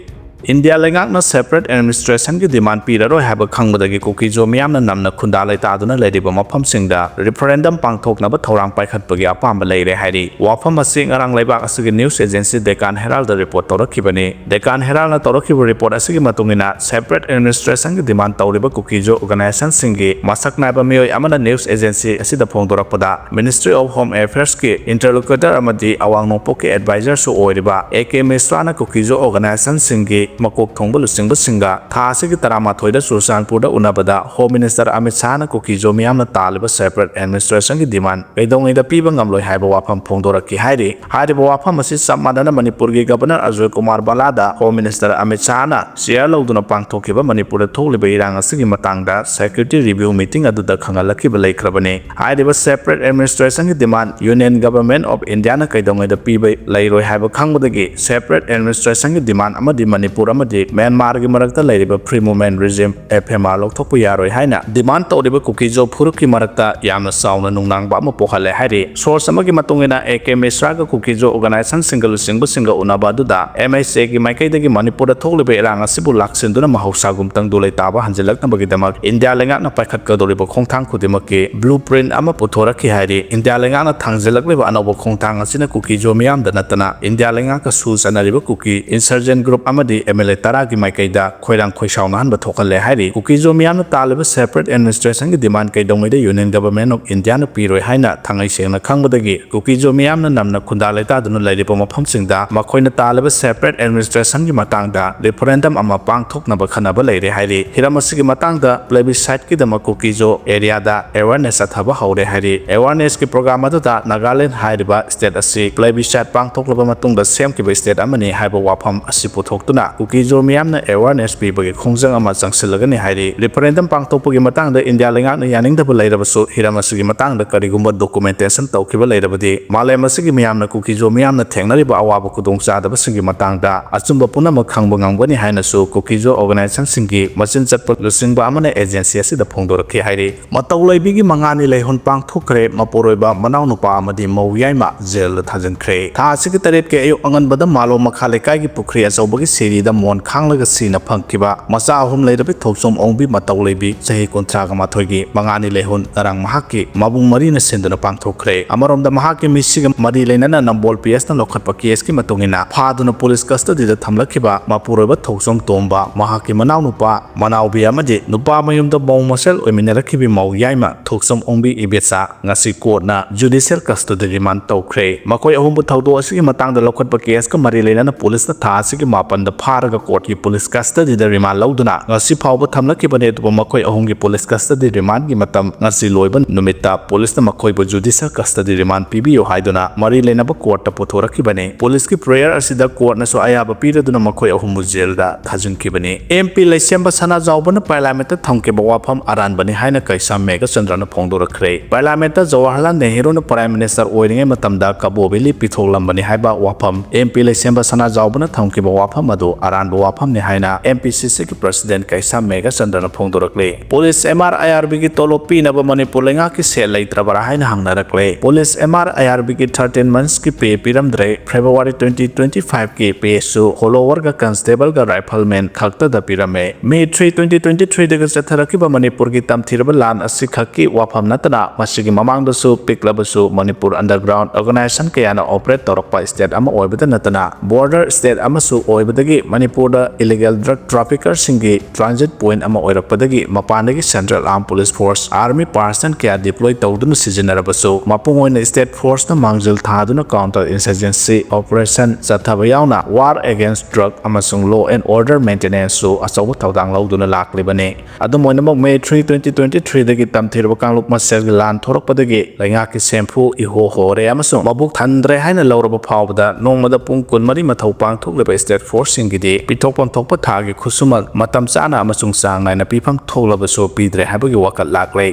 ꯏꯟꯗꯤꯌꯥ ꯂꯩꯉꯥꯛꯅ ꯁꯦꯄꯔꯦꯠ ꯑꯦꯗꯃꯤꯅꯤꯁꯇ꯭ꯔꯦꯁꯟꯒꯤ ꯗꯤꯃꯥꯟ ꯄꯤꯔꯔꯣꯏ ꯍꯥꯏꯕ ꯈꯪꯕꯗꯒꯤ ꯀꯨꯀꯤꯖꯣ ꯃꯤꯌꯥꯝꯅ ꯅꯝꯅ ꯈꯨꯟꯗꯥ ꯂꯩꯇꯥꯗꯨꯅ ꯂꯩꯔꯤꯕ ꯃꯐꯝꯁꯤꯡꯗ ꯔꯤꯐꯔꯦꯟꯗꯝ ꯄꯥꯡꯊꯣꯛꯅꯕ ꯊꯧꯔꯥꯡ ꯄꯥꯏꯈꯠꯄꯒꯤ ꯑꯄꯥꯝꯕ ꯂꯩꯔꯦ ꯍꯥꯏꯔꯤ꯫ ꯋꯥꯐꯝ ꯑꯁꯤ ꯉꯔꯥꯡ ꯂꯩꯕꯥꯛ ꯑꯁꯤꯒꯤ news agency Deccan ꯍꯦꯔꯥꯜꯗ report ꯇꯧꯔꯛꯈꯤꯕꯅꯤ꯫ Deccan ꯍꯦꯔꯥꯜꯅ ꯇꯧꯔꯛꯈꯤꯕ ꯔꯤꯄꯣꯔꯠ ꯑꯁꯤꯒꯤ ꯃꯇꯨꯡ ꯏꯟꯅ, ꯁꯦꯄꯔꯦꯠ ꯑꯦꯗꯃꯤꯅꯤꯁꯇ꯭ꯔꯦꯁꯟꯒꯤ ꯗꯤꯃꯥꯟ ꯇꯧꯔꯤꯕ ꯀꯨꯀꯤꯖꯣ ꯑꯣꯔꯒꯅꯥꯏꯖꯦꯁꯟꯁꯤꯡꯒꯤ ꯃꯁꯛ ꯅꯥꯏꯕ ꯃꯤꯑꯣꯏ ꯑꯃꯅ ꯅ꯭ꯌꯨꯁ ꯑꯦꯖꯦꯟꯁꯤ ꯑꯁꯤꯗ ꯐꯣꯡꯗꯣꯔꯛꯄꯗ, ꯃꯤꯅꯤꯁꯇ꯭ꯔꯤ ꯑꯣꯐ ꯍꯣꯝ ꯑꯦꯐꯤꯌꯔꯁꯀꯤ ꯏꯟꯇꯔꯂꯣꯀ꯭ꯌꯨꯇꯔ ꯑꯃꯗꯤ ꯑꯋꯥꯡ ꯅꯣꯡꯄꯣꯛꯀꯤ ꯑꯦꯗꯚꯥꯏꯖꯔꯁꯨ ꯑꯣꯏꯔꯤꯕ ꯑꯦ ꯀꯦ ꯃꯤꯁ꯭ꯔꯥꯅ ꯀꯨꯀꯤꯖꯣ ꯑꯣꯔꯒꯅꯥꯏꯖꯦꯁꯟꯁꯤꯡꯒꯤ ꯃꯀꯣꯛ ꯊꯣꯡꯕ ꯂꯨꯆꯤꯡꯕꯁꯤꯡꯒ ꯊꯥ ꯑꯁꯤꯒꯤ ꯇꯔꯥꯃꯥꯊꯣꯏꯗ ꯆꯨꯔꯆꯥꯟꯄꯨꯔꯗ ꯎꯅꯕꯗ Home Minister ꯑꯃꯤꯠ ꯁꯥꯍꯅ ꯀꯨꯀꯤꯖꯣ ꯃꯤꯌꯥꯝꯅ ꯇꯥꯜꯂꯤꯕ separate administrationꯒꯤ demand ꯀꯩꯗꯧꯉꯩꯗ ꯄꯤꯕ ꯉꯝꯂꯣꯏ ꯍꯥꯏꯕ ꯋꯥꯐꯝ ꯐꯣꯡꯗꯣꯔꯛꯈꯤ ꯍꯥꯏꯔꯤ꯫ ꯍꯥꯏꯔꯤꯕ ꯋꯥꯐꯝ ꯑꯁꯤ ꯆꯞ ꯃꯥꯟꯅꯅ ꯃꯅꯤꯄꯨꯔꯒꯤ Governor Ajoy Kumar ꯕꯂꯥꯗ Home Minister Amit ꯁꯥꯍꯅ chair ꯂꯧꯗꯨꯅ ꯄꯥꯡꯊꯣꯛꯈꯤꯕ ꯃꯅꯤꯄꯨꯔꯗ ꯊꯣꯛꯂꯤꯕ ꯏꯔꯥꯡ ꯑꯁꯤꯒꯤ ꯃꯇꯥꯡꯗ security review meeting ꯑꯗꯨꯗ ꯈꯪꯍꯜꯂꯛꯈꯤꯕ ꯂꯩꯈ꯭ꯔꯕꯅꯤ꯫ ꯍꯥꯏꯔꯤꯕ separate administrationꯒꯤ demand Union Government of Indiaꯅ ꯀꯩꯗꯧꯉꯩꯗ ꯄꯤꯕ ꯂꯩꯔꯣꯏ ꯍꯥꯏꯕ ꯈꯪꯕꯗꯒꯤ separate administrationꯒꯤ demand ꯑꯃꯗꯤ ꯃꯅꯤꯄꯨꯔ ꯑꯃꯗꯤ ꯃ꯭ꯌꯥꯟꯃꯥꯔꯒꯤ ꯃꯔꯛꯇ ꯂꯩꯔꯤꯕ Free Movement Regime, F M R, ꯂꯧꯊꯣꯛꯄ ꯌꯥꯔꯣꯏ ꯍꯥꯏꯅ demand ꯇꯧꯔꯤꯕ ꯀꯨꯀꯤꯖꯣ ꯐꯨꯔꯨꯞꯀꯤ ꯃꯔꯛꯇ ꯌꯥꯝꯅ ꯆꯥꯎꯅ ꯅꯨꯡꯅꯥꯡꯕ ꯑꯃ ꯄꯣꯛꯍꯜꯂꯦ ꯍꯥꯏꯔꯤ꯫ Source ꯑꯃꯒꯤ ꯃꯇꯨꯡ ꯏꯟꯅ, A K ꯃꯤꯁ꯭ꯔꯥꯒ ꯀꯨꯀꯤꯖꯣ organizationꯁꯤꯡꯒ ꯂꯨꯆꯤꯡꯕꯁꯤꯡꯒ ꯎꯅꯕ ꯑꯗꯨꯗ M H Aꯒꯤ ꯃꯥꯏꯀꯩꯗꯒꯤ ꯃꯅꯤꯄꯨꯔꯗ ꯊꯣꯛꯂꯤꯕ ꯏꯔꯥꯡ ꯑꯁꯤꯕꯨ ꯂꯥꯛꯁꯤꯟꯗꯨꯅ ꯃꯍꯧꯁꯥꯒꯨꯝ ꯇꯪꯗꯨ ꯂꯩꯇꯥꯕ ꯍꯟꯖꯤꯜꯂꯛꯅꯕꯒꯤꯗꯃꯛ ꯏꯟꯗꯤꯌꯥ ꯂꯩꯉꯥꯛꯅ ꯄꯥꯏꯈꯠꯀꯗꯧꯔꯤꯕ ꯈꯣꯡꯊꯥꯡ ꯈꯨꯗꯤꯡꯃꯛꯀꯤ blueprint ꯑꯃ ꯄꯨꯊꯣꯔꯛꯈꯤ ꯍꯥꯏꯔꯤ꯫ ꯏꯟꯗꯤꯌꯥ ꯂꯩꯉꯥꯛꯅ ꯊꯥꯡꯖꯤꯜꯂꯛꯂꯤꯕ ꯑꯅꯧꯕ ꯈꯣꯡꯊꯥꯡ ꯑꯁꯤꯅ ꯀꯨꯀꯤꯖꯣ ꯃꯤꯌꯥꯝꯗ ꯅꯠꯇꯅ ꯏꯟꯗꯤꯌꯥ ꯂꯩꯉꯥꯛꯀ ꯁꯨ ꯆꯠꯅꯔꯤꯕ ꯀꯨꯀꯤ insurgent group ꯑꯃꯗꯤ M L A ꯇꯔꯥꯒꯤ ꯃꯥꯏꯀꯩꯗ ꯈꯣꯏꯔꯥꯡ ꯈꯣꯏꯁꯥꯎꯅꯍꯟꯕ ꯊꯣꯛꯍꯜꯂꯦ ꯍꯥꯏꯔꯤ꯫ ꯀꯨꯀꯤꯖꯣ ꯃꯤꯌꯥꯝꯅ ꯇꯥꯜꯂꯤꯕ separate administrationꯒꯤ demand ꯀꯩꯗꯧꯉꯩꯗ Union Government of Indiaꯅ ꯄꯤꯔꯣꯏ ꯍꯥꯏꯅ ꯊꯥꯡꯉꯩ ꯁꯦꯡꯅ ꯈꯪꯕꯗꯒꯤ ꯀꯨꯀꯤꯖꯣ ꯃꯤꯌꯥꯝꯅ ꯅꯝꯅ ꯈꯨꯟꯗꯥ ꯂꯩꯇꯥꯗꯨꯅ ꯂꯩꯔꯤꯕ ꯃꯐꯝꯁꯤꯡꯗ ꯃꯈꯣꯏꯅ ꯇꯥꯜꯂꯤꯕ separate administrationꯒꯤ ꯃꯇꯥꯡꯗ referendum ꯑꯃ ꯄꯥꯡꯊꯣꯛꯅꯕ ꯈꯟꯅꯕ ꯂꯩꯔꯦ ꯍꯥꯏꯔꯤ꯫ ꯍꯤꯔꯝ ꯑꯁꯤꯒꯤ ꯃꯇꯥꯡꯗ plebisciteꯀꯤꯗꯃꯛ ꯀꯨꯀꯤꯖꯣ areaꯗ awareness ꯆꯠꯊꯕ ꯍꯧꯔꯦ ꯍꯥꯏꯔꯤ꯫ Awarenessꯀꯤ program ꯑꯗꯨꯗ ꯅꯥꯒꯥꯂꯦꯟ ꯍꯥꯏꯔꯤꯕ state ꯑꯁꯤ plebiscite ꯄꯥꯡꯊꯣꯛꯂꯕ ꯃꯇꯨꯡꯗ ꯁꯦꯝꯈꯤꯕ state ꯑꯃꯅꯤ ꯍꯥꯏꯕ ꯋꯥꯐꯝ ꯑꯁꯤ ꯄꯨꯊꯣꯛꯇꯨꯅ ꯀꯨꯀꯤꯖꯣ ꯃꯤꯌꯥꯝꯅ awareness ꯄꯤꯕꯒꯤ ꯈꯣꯡꯖꯪ ꯑꯃ ꯆꯪꯁꯤꯜꯂꯒꯅꯤ ꯍꯥꯏꯔꯤ꯫ Referendum ꯄꯥꯡꯊꯣꯛꯄꯒꯤ ꯃꯇꯥꯡꯗ ꯏꯟꯗꯤꯌꯥ ꯂꯩꯉꯥꯛꯅ ꯌꯥꯅꯤꯡꯗꯕ ꯂꯩꯔꯕꯁꯨ, ꯍꯤꯔꯝ ꯑꯁꯤꯒꯤ ꯃꯇꯥꯡꯗ ꯀꯔꯤꯒꯨꯝꯕ documentation ꯇꯧꯈꯤꯕ ꯂꯩꯔꯕꯗꯤ ꯃꯥꯂꯦꯝ ꯑꯁꯤꯒꯤ ꯃꯤꯌꯥꯝꯅ ꯀꯨꯀꯤꯖꯣ ꯃꯤꯌꯥꯝꯅ ꯊꯦꯡꯅꯔꯤꯕ ꯑꯋꯥꯕ ꯈꯨꯗꯣꯡꯆꯥꯗꯕꯁꯤꯡꯒꯤ ꯃꯇꯥꯡꯗ ꯑꯆꯨꯝꯕ ꯄꯨꯝꯅꯃꯛ ꯈꯪꯕ ꯉꯝꯒꯅꯤ ꯍꯥꯏꯅꯁꯨ ꯀꯨꯀꯤꯖꯣ organizationꯁꯤꯡꯒꯤ ꯃꯆꯤꯟ ꯆꯠꯄ ꯂꯨꯆꯤꯡꯕ ꯑꯃꯅ agency ꯑꯁꯤꯗ ꯐꯣꯡꯗꯣꯔꯛꯈꯤ ꯍꯥꯏꯔꯤ꯫ ꯃꯇꯧ ꯂꯩꯕꯤꯒꯤ ꯃꯉꯥꯅꯤ ꯂꯩꯍꯨꯟ ꯄꯥꯡꯊꯣꯛꯈ꯭ꯔꯦ꯫ ꯃꯄꯨꯔꯣꯏꯕ ꯃꯅꯥꯎꯅꯨꯄꯥ ꯑꯃꯗꯤ ꯃꯧ ꯌꯥꯏꯃ ꯖꯦꯜꯗ ꯊꯥꯖꯤꯟꯈ꯭ꯔꯦ꯫ ꯊꯥ ꯑꯁꯤꯒꯤ ꯇꯔꯦꯠꯀꯤ ꯑꯌꯨꯛ ꯑꯉꯟꯕꯗ ꯃꯥꯂꯣꯝ ꯃꯈꯥ ꯂꯩꯀꯥꯏꯒꯤ ꯄꯨꯈ꯭ꯔꯤ ꯑꯆꯧꯕꯒꯤ ꯁꯤꯔꯤꯗ ꯃꯣꯟ ꯈꯥꯡꯂꯒ ꯁꯤꯅ ꯐꯪꯈꯤꯕ ꯃꯆꯥ ꯑꯍꯨꯝ ꯂꯩꯔꯕꯤ ꯊꯣꯛꯆꯣꯝ ꯑꯣꯡꯕꯤ ꯃꯇꯧ ꯂꯩꯕꯤ ꯆꯍꯤ ꯀꯨꯟꯊ꯭ꯔꯥꯒ ꯃꯥꯊꯣꯏꯒꯤ ꯃꯉꯥꯅꯤ ꯂꯩꯍꯨꯟ ꯉꯔꯥꯡ ꯃꯍꯥꯛꯀꯤ ꯃꯕꯨꯡ ꯃꯔꯤꯅ ꯁꯤꯟꯗꯨꯅ ꯄꯥꯡꯊꯣꯛꯈ꯭ꯔꯦ꯫ ꯑꯃꯔꯣꯝꯗ ꯃꯍꯥꯛꯀꯤ ꯃꯤꯁꯤꯒ ꯃꯔꯤ ꯂꯩꯅꯅ ꯅꯝꯕꯣꯜ P S ꯅ ꯂꯧꯈꯠꯄ case ꯀꯤ ꯃꯇꯨꯡ ꯏꯟꯅ ꯐꯥꯗꯨꯅ police custody ꯗ ꯊꯝꯂꯛꯈꯤꯕ ꯃꯄꯨꯔꯣꯏꯕ ꯊꯣꯛꯆꯣꯝ ꯇꯣꯝꯕ, ꯃꯍꯥꯛꯀꯤ ꯃꯅꯥꯎꯅꯨꯄꯥ, ꯃꯅꯥꯎꯕꯤ ꯑꯃꯗꯤ ꯅꯨꯄꯥ ꯃꯌꯨꯝꯗ ꯃꯧ ꯃꯁꯦꯜ ꯑꯣꯏꯃꯤꯟꯅꯔꯛꯈꯤꯕꯤ ꯃꯧ ꯌꯥꯏꯃ ꯊꯣꯛꯆꯣꯝ ꯑꯣꯡꯕꯤ ꯏꯕꯦꯆꯥ ꯉꯁꯤ court ꯅ judicial custody remand ꯇꯧꯈ꯭ꯔꯦ꯫ ꯃꯈꯣꯏ ꯑꯍꯨꯝꯕꯨ ꯊꯧꯗꯣꯛ ꯑꯁꯤꯒꯤ ꯃꯇꯥꯡꯗ ꯂꯧꯈꯠꯄ case ꯀ ꯃꯔꯤ ꯂꯩꯅꯅ police ꯅ ꯊꯥ ꯑꯁꯤꯒꯤ ꯃꯥꯄꯟꯗ ꯐꯥ ꯅꯠꯇ꯭ꯔꯒ courtꯀꯤ police custodyꯗ remand ꯂꯧꯗꯨꯅ ꯉꯁꯤ ꯐꯥꯎꯕ ꯊꯝꯂꯛꯈꯤꯕꯅꯤ꯫ ꯑꯗꯨꯕꯨ ꯃꯈꯣꯏ ꯑꯍꯨꯝꯒꯤ police custody remandꯒꯤ ꯃꯇꯝ ꯉꯁꯤ ꯂꯣꯏꯕ ꯅꯨꯃꯤꯠꯇ policeꯅ ꯃꯈꯣꯏꯕꯨ judicial custody remand ꯄꯤꯕꯤꯌꯨ ꯍꯥꯏꯗꯨꯅ ꯃꯔꯤ ꯂꯩꯅꯕ courtꯇ ꯄꯨꯊꯣꯔꯛꯈꯤꯕꯅꯤ꯫ Policeꯀꯤ prayer ꯑꯁꯤꯗ courtꯅꯁꯨ ꯑꯌꯥꯕ ꯄꯤꯔꯗꯨꯅ ꯃꯈꯣꯏ ꯑꯍꯨꯝꯕꯨ jailꯗ ꯊꯥꯖꯤꯟꯈꯤꯕꯅꯤ꯫ MP ꯂꯩꯁꯦꯝꯕ ꯁꯅꯥꯖꯥꯎꯕꯅ Parliamentꯇ ꯊꯝꯈꯤꯕ ꯋꯥꯐꯝ ꯑꯔꯥꯟꯕꯅꯤ ꯍꯥꯏꯅ ꯀꯩꯁꯥꯝ ꯃꯦꯘꯆꯟꯗ꯭ꯔꯅ ꯐꯣꯡꯗꯣꯔꯛꯈ꯭ꯔꯦ꯫ Parliamentꯇ ꯖꯋꯥꯍꯔꯂꯥꯜ ꯅꯦꯍꯔꯨꯅ Prime Minister ꯑꯣꯏꯔꯤꯉꯩ ꯃꯇꯝꯗ ꯀꯕꯣ Valley ꯄꯤꯊꯣꯛꯂꯝꯕꯅꯤ ꯍꯥꯏꯕ ꯋꯥꯐꯝ MP ꯂꯩꯁꯦꯝꯕ ꯁꯅꯥꯖꯥꯎꯕꯅ ꯊꯝꯈꯤꯕ ꯋꯥꯐꯝ ꯑꯗꯨ ꯑꯔꯥꯟꯕ ꯋꯥꯐꯝꯅꯤ ꯍꯥꯏꯅ MPCCꯒꯤ President ꯀꯩꯁꯥꯝ ꯃꯦꯘꯆꯟꯗ꯭ꯔꯅ ꯐꯣꯡꯗꯣꯔꯛꯂꯤ꯫ Police MR IRBꯒꯤ ꯇꯣꯂꯣꯞ ꯄꯤꯅꯕ ꯃꯅꯤꯄꯨꯔ ꯂꯩꯉꯥꯛꯀꯤ ꯁꯦꯜ ꯂꯩꯇ꯭ꯔꯕꯔꯥ ꯍꯥꯏꯅ ꯍꯪꯅꯔꯛꯂꯦ꯫ Police MR IRBꯒꯤ thirteen monthsꯀꯤ pay ꯄꯤꯔꯝꯗ꯭ꯔꯦ꯫ February twenty twenty fiveꯀꯤ payꯁꯨ Followerꯒ Constableꯒ Rifleman ꯈꯛꯇꯗ ꯄꯤꯔꯝꯃꯦ꯫ May three, twenty twenty threeꯗꯒꯤ ꯆꯠꯊꯔꯛꯈꯤꯕ ꯃꯅꯤꯄꯨꯔꯒꯤ ꯇꯝꯊꯤꯔꯕ ꯂꯥꯟ ꯑꯁꯤꯈꯛꯀꯤ ꯋꯥꯐꯝ ꯅꯠꯇꯅ ꯃꯁꯤꯒꯤ ꯃꯃꯥꯡꯗꯁꯨ ꯄꯤꯛꯂꯕꯁꯨ ꯃꯅꯤꯄꯨꯔ underground organisation ꯀꯌꯥꯅ operate ꯇꯧꯔꯛꯄ state ꯑꯃ ꯑꯣꯏꯕꯗ ꯅꯠꯇꯅ border state ꯑꯃꯁꯨ ꯑꯣꯏꯕꯗꯒꯤ ꯃꯅꯤꯄꯨꯔꯗ illegal drug traffickerꯁꯤꯡꯒꯤ transit point ꯑꯃ ꯑꯣꯏꯔꯛꯄꯗꯒꯤ ꯃꯄꯥꯟꯗꯒꯤ Central Armed Police Force, Army personnel ꯀꯌꯥ deploy ꯇꯧꯗꯨꯅ ꯁꯤꯖꯤꯟꯅꯔꯕꯁꯨ ꯃꯄꯨꯡ ꯑꯣꯏꯅ state forceꯅ ꯃꯥꯡꯖꯤꯜ ꯊꯥꯗꯨꯅ counter insurgency operation ꯆꯠꯊꯕ ꯌꯥꯎꯅ war against drug ꯑꯃꯁꯨꯡ law and order maintenanceꯁꯨ ꯑꯆꯧꯕ ꯊꯧꯗꯥꯡ ꯂꯧꯗꯨꯅ ꯂꯥꯛꯂꯤꯕꯅꯤ꯫ ꯑꯗꯨꯝ ꯑꯣꯏꯅꯃꯛ, May three, twenty twenty threeꯗꯒꯤ ꯇꯝꯊꯤꯔꯕ ꯀꯥꯡꯂꯨꯞ ꯃꯁꯦꯜꯒꯤ ꯂꯥꯟ ꯊꯣꯔꯛꯄꯗꯒꯤ ꯂꯩꯉꯥꯛꯀꯤ ꯁꯦꯝꯐꯨ ꯏꯍꯣ ꯍꯣꯔꯦ ꯑꯃꯁꯨꯡ ꯃꯕꯨꯛ ꯊꯟꯗ꯭ꯔꯦ ꯍꯥꯏꯅ ꯂꯧꯔꯕ ꯐꯥꯎꯕꯗ ꯅꯣꯡꯃꯗ ꯄꯨꯡ ꯀꯨꯟꯃꯔꯤ ꯃꯊꯧ ꯄꯥꯡꯊꯣꯛꯂꯤꯕ state forceꯁꯤꯡꯒꯤꯗꯤ ꯄꯤꯊꯣꯛꯐꯝ ꯊꯣꯛꯄ ꯊꯥꯒꯤ ꯈꯨꯠꯁꯨꯃꯟ ꯃꯇꯝ ꯆꯥꯅ ꯑꯃꯁꯨꯡ ꯆꯥꯡ ꯅꯥꯏꯅ ꯄꯤꯐꯝ ꯊꯣꯛꯂꯕꯁꯨ ꯄꯤꯗ꯭ꯔꯦ ꯍꯥꯏꯕꯒꯤ ꯋꯥꯀꯠ ꯂꯥꯛꯂꯦ꯫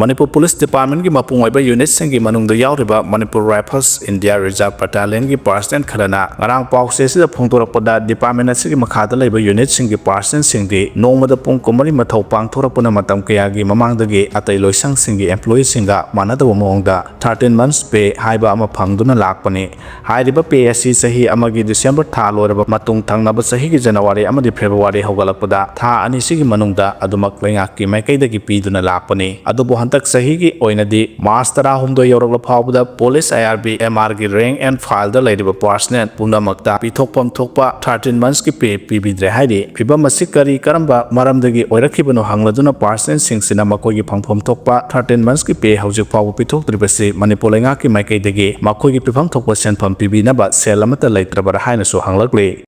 ꯃꯅꯤꯄꯨꯔ Police Departmentꯀꯤ ꯃꯄꯨꯡ ꯑꯣꯏꯕ unitꯁꯤꯡꯒꯤ ꯃꯅꯨꯡꯗ ꯌꯥꯎꯔꯤꯕ Manipur Rifles India Reserve Battalionꯒꯤ personnel ꯈꯔꯅ ꯉꯔꯥꯡ ꯄꯥꯎꯆꯦ ꯑꯁꯤꯗ ꯐꯣꯡꯗꯣꯔꯛꯄꯗ, department ꯑꯁꯤꯒꯤ ꯃꯈꯥꯗ ꯂꯩꯕ unitꯁꯤꯡꯒꯤ personnelꯁꯤꯡꯗꯤ ꯅꯣꯡꯃꯗ ꯄꯨꯡ ꯀꯨꯟꯃꯔꯤ ꯃꯊꯧ ꯄꯥꯡꯊꯣꯔꯛꯄꯅ ꯃꯇꯝ ꯀꯌꯥꯒꯤ ꯃꯃꯥꯡꯗꯒꯤ ꯑꯇꯩ ꯂꯣꯏꯁꯪꯁꯤꯡꯒꯤ employeeꯁꯤꯡꯒ ꯃꯥꯟꯅꯗꯕ ꯃꯑꯣꯡꯗ thirteen months pay ꯍꯥꯏꯕ ꯑꯃ ꯐꯪꯗꯨꯅ ꯂꯥꯛꯄꯅꯤ꯫ ꯍꯥꯏꯔꯤꯕ pay ꯑꯁꯤ ꯆꯍꯤ ꯑꯃꯒꯤ December ꯊꯥ ꯂꯣꯏꯔꯕ ꯃꯇꯨꯡ ꯊꯪꯅꯕ ꯆꯍꯤꯒꯤ January ꯑꯃꯗꯤ February ꯍꯧꯒꯠꯂꯛꯄꯗ ꯊꯥ ꯑꯅꯤꯁꯤꯒꯤ ꯃꯅꯨꯡꯗ ꯑꯗꯨꯃꯛ ꯂꯩꯉꯥꯛꯀꯤ ꯃꯥꯏꯀꯩꯗꯒꯤ ꯄꯤꯗꯨꯅ ꯂꯥꯛꯄꯅꯤ꯫ ꯑꯗꯨꯕꯨ ꯍꯟꯗꯛ ꯆꯍꯤꯒꯤ ꯑꯣꯏꯅꯗꯤ March ꯇꯔꯥꯍꯨꯝꯗꯣꯏ ꯌꯧꯔꯛꯂ ꯐꯥꯎꯕꯗ Police IRB MRꯒꯤ rank and fileꯗ ꯂꯩꯔꯤꯕ personnel ꯄꯨꯝꯅꯃꯛꯇ ꯄꯤꯊꯣꯛꯐꯝ ꯊꯣꯛꯄ thirteen monthsꯀꯤ pay ꯄꯤꯕꯤꯗ꯭ꯔꯦ ꯍꯥꯏꯔꯤ꯫ ꯐꯤꯚꯝ ꯑꯁꯤ ꯀꯔꯤ ꯀꯔꯝꯕ ꯃꯔꯝꯗꯒꯤ ꯑꯣꯏꯔꯛꯈꯤꯕꯅꯣ ꯍꯪꯂꯗꯨꯅ personnelꯁꯤꯡꯁꯤꯅ ꯃꯈꯣꯏꯒꯤ ꯐꯪꯐꯝ ꯊꯣꯛꯄ thirteen monthsꯀꯤ pay ꯍꯧꯖꯤꯛ ꯐꯥꯎꯕ ꯄꯤꯊꯣꯛꯇ꯭ꯔꯤꯕꯁꯤ ꯃꯅꯤꯄꯨꯔ ꯂꯩꯉꯥꯛꯀꯤ ꯃꯥꯏꯀꯩꯗꯒꯤ ꯃꯈꯣꯏꯒꯤ ꯄꯤꯐꯝ ꯊꯣꯛꯄ ꯁꯦꯟꯐꯝ ꯄꯤꯕꯤꯅꯕ ꯁꯦꯜ ꯑꯃꯠꯇ ꯂꯩꯇ꯭ꯔꯕꯔꯥ ꯍꯥꯏꯅꯁꯨ ꯍꯪꯂꯛꯂꯤ꯫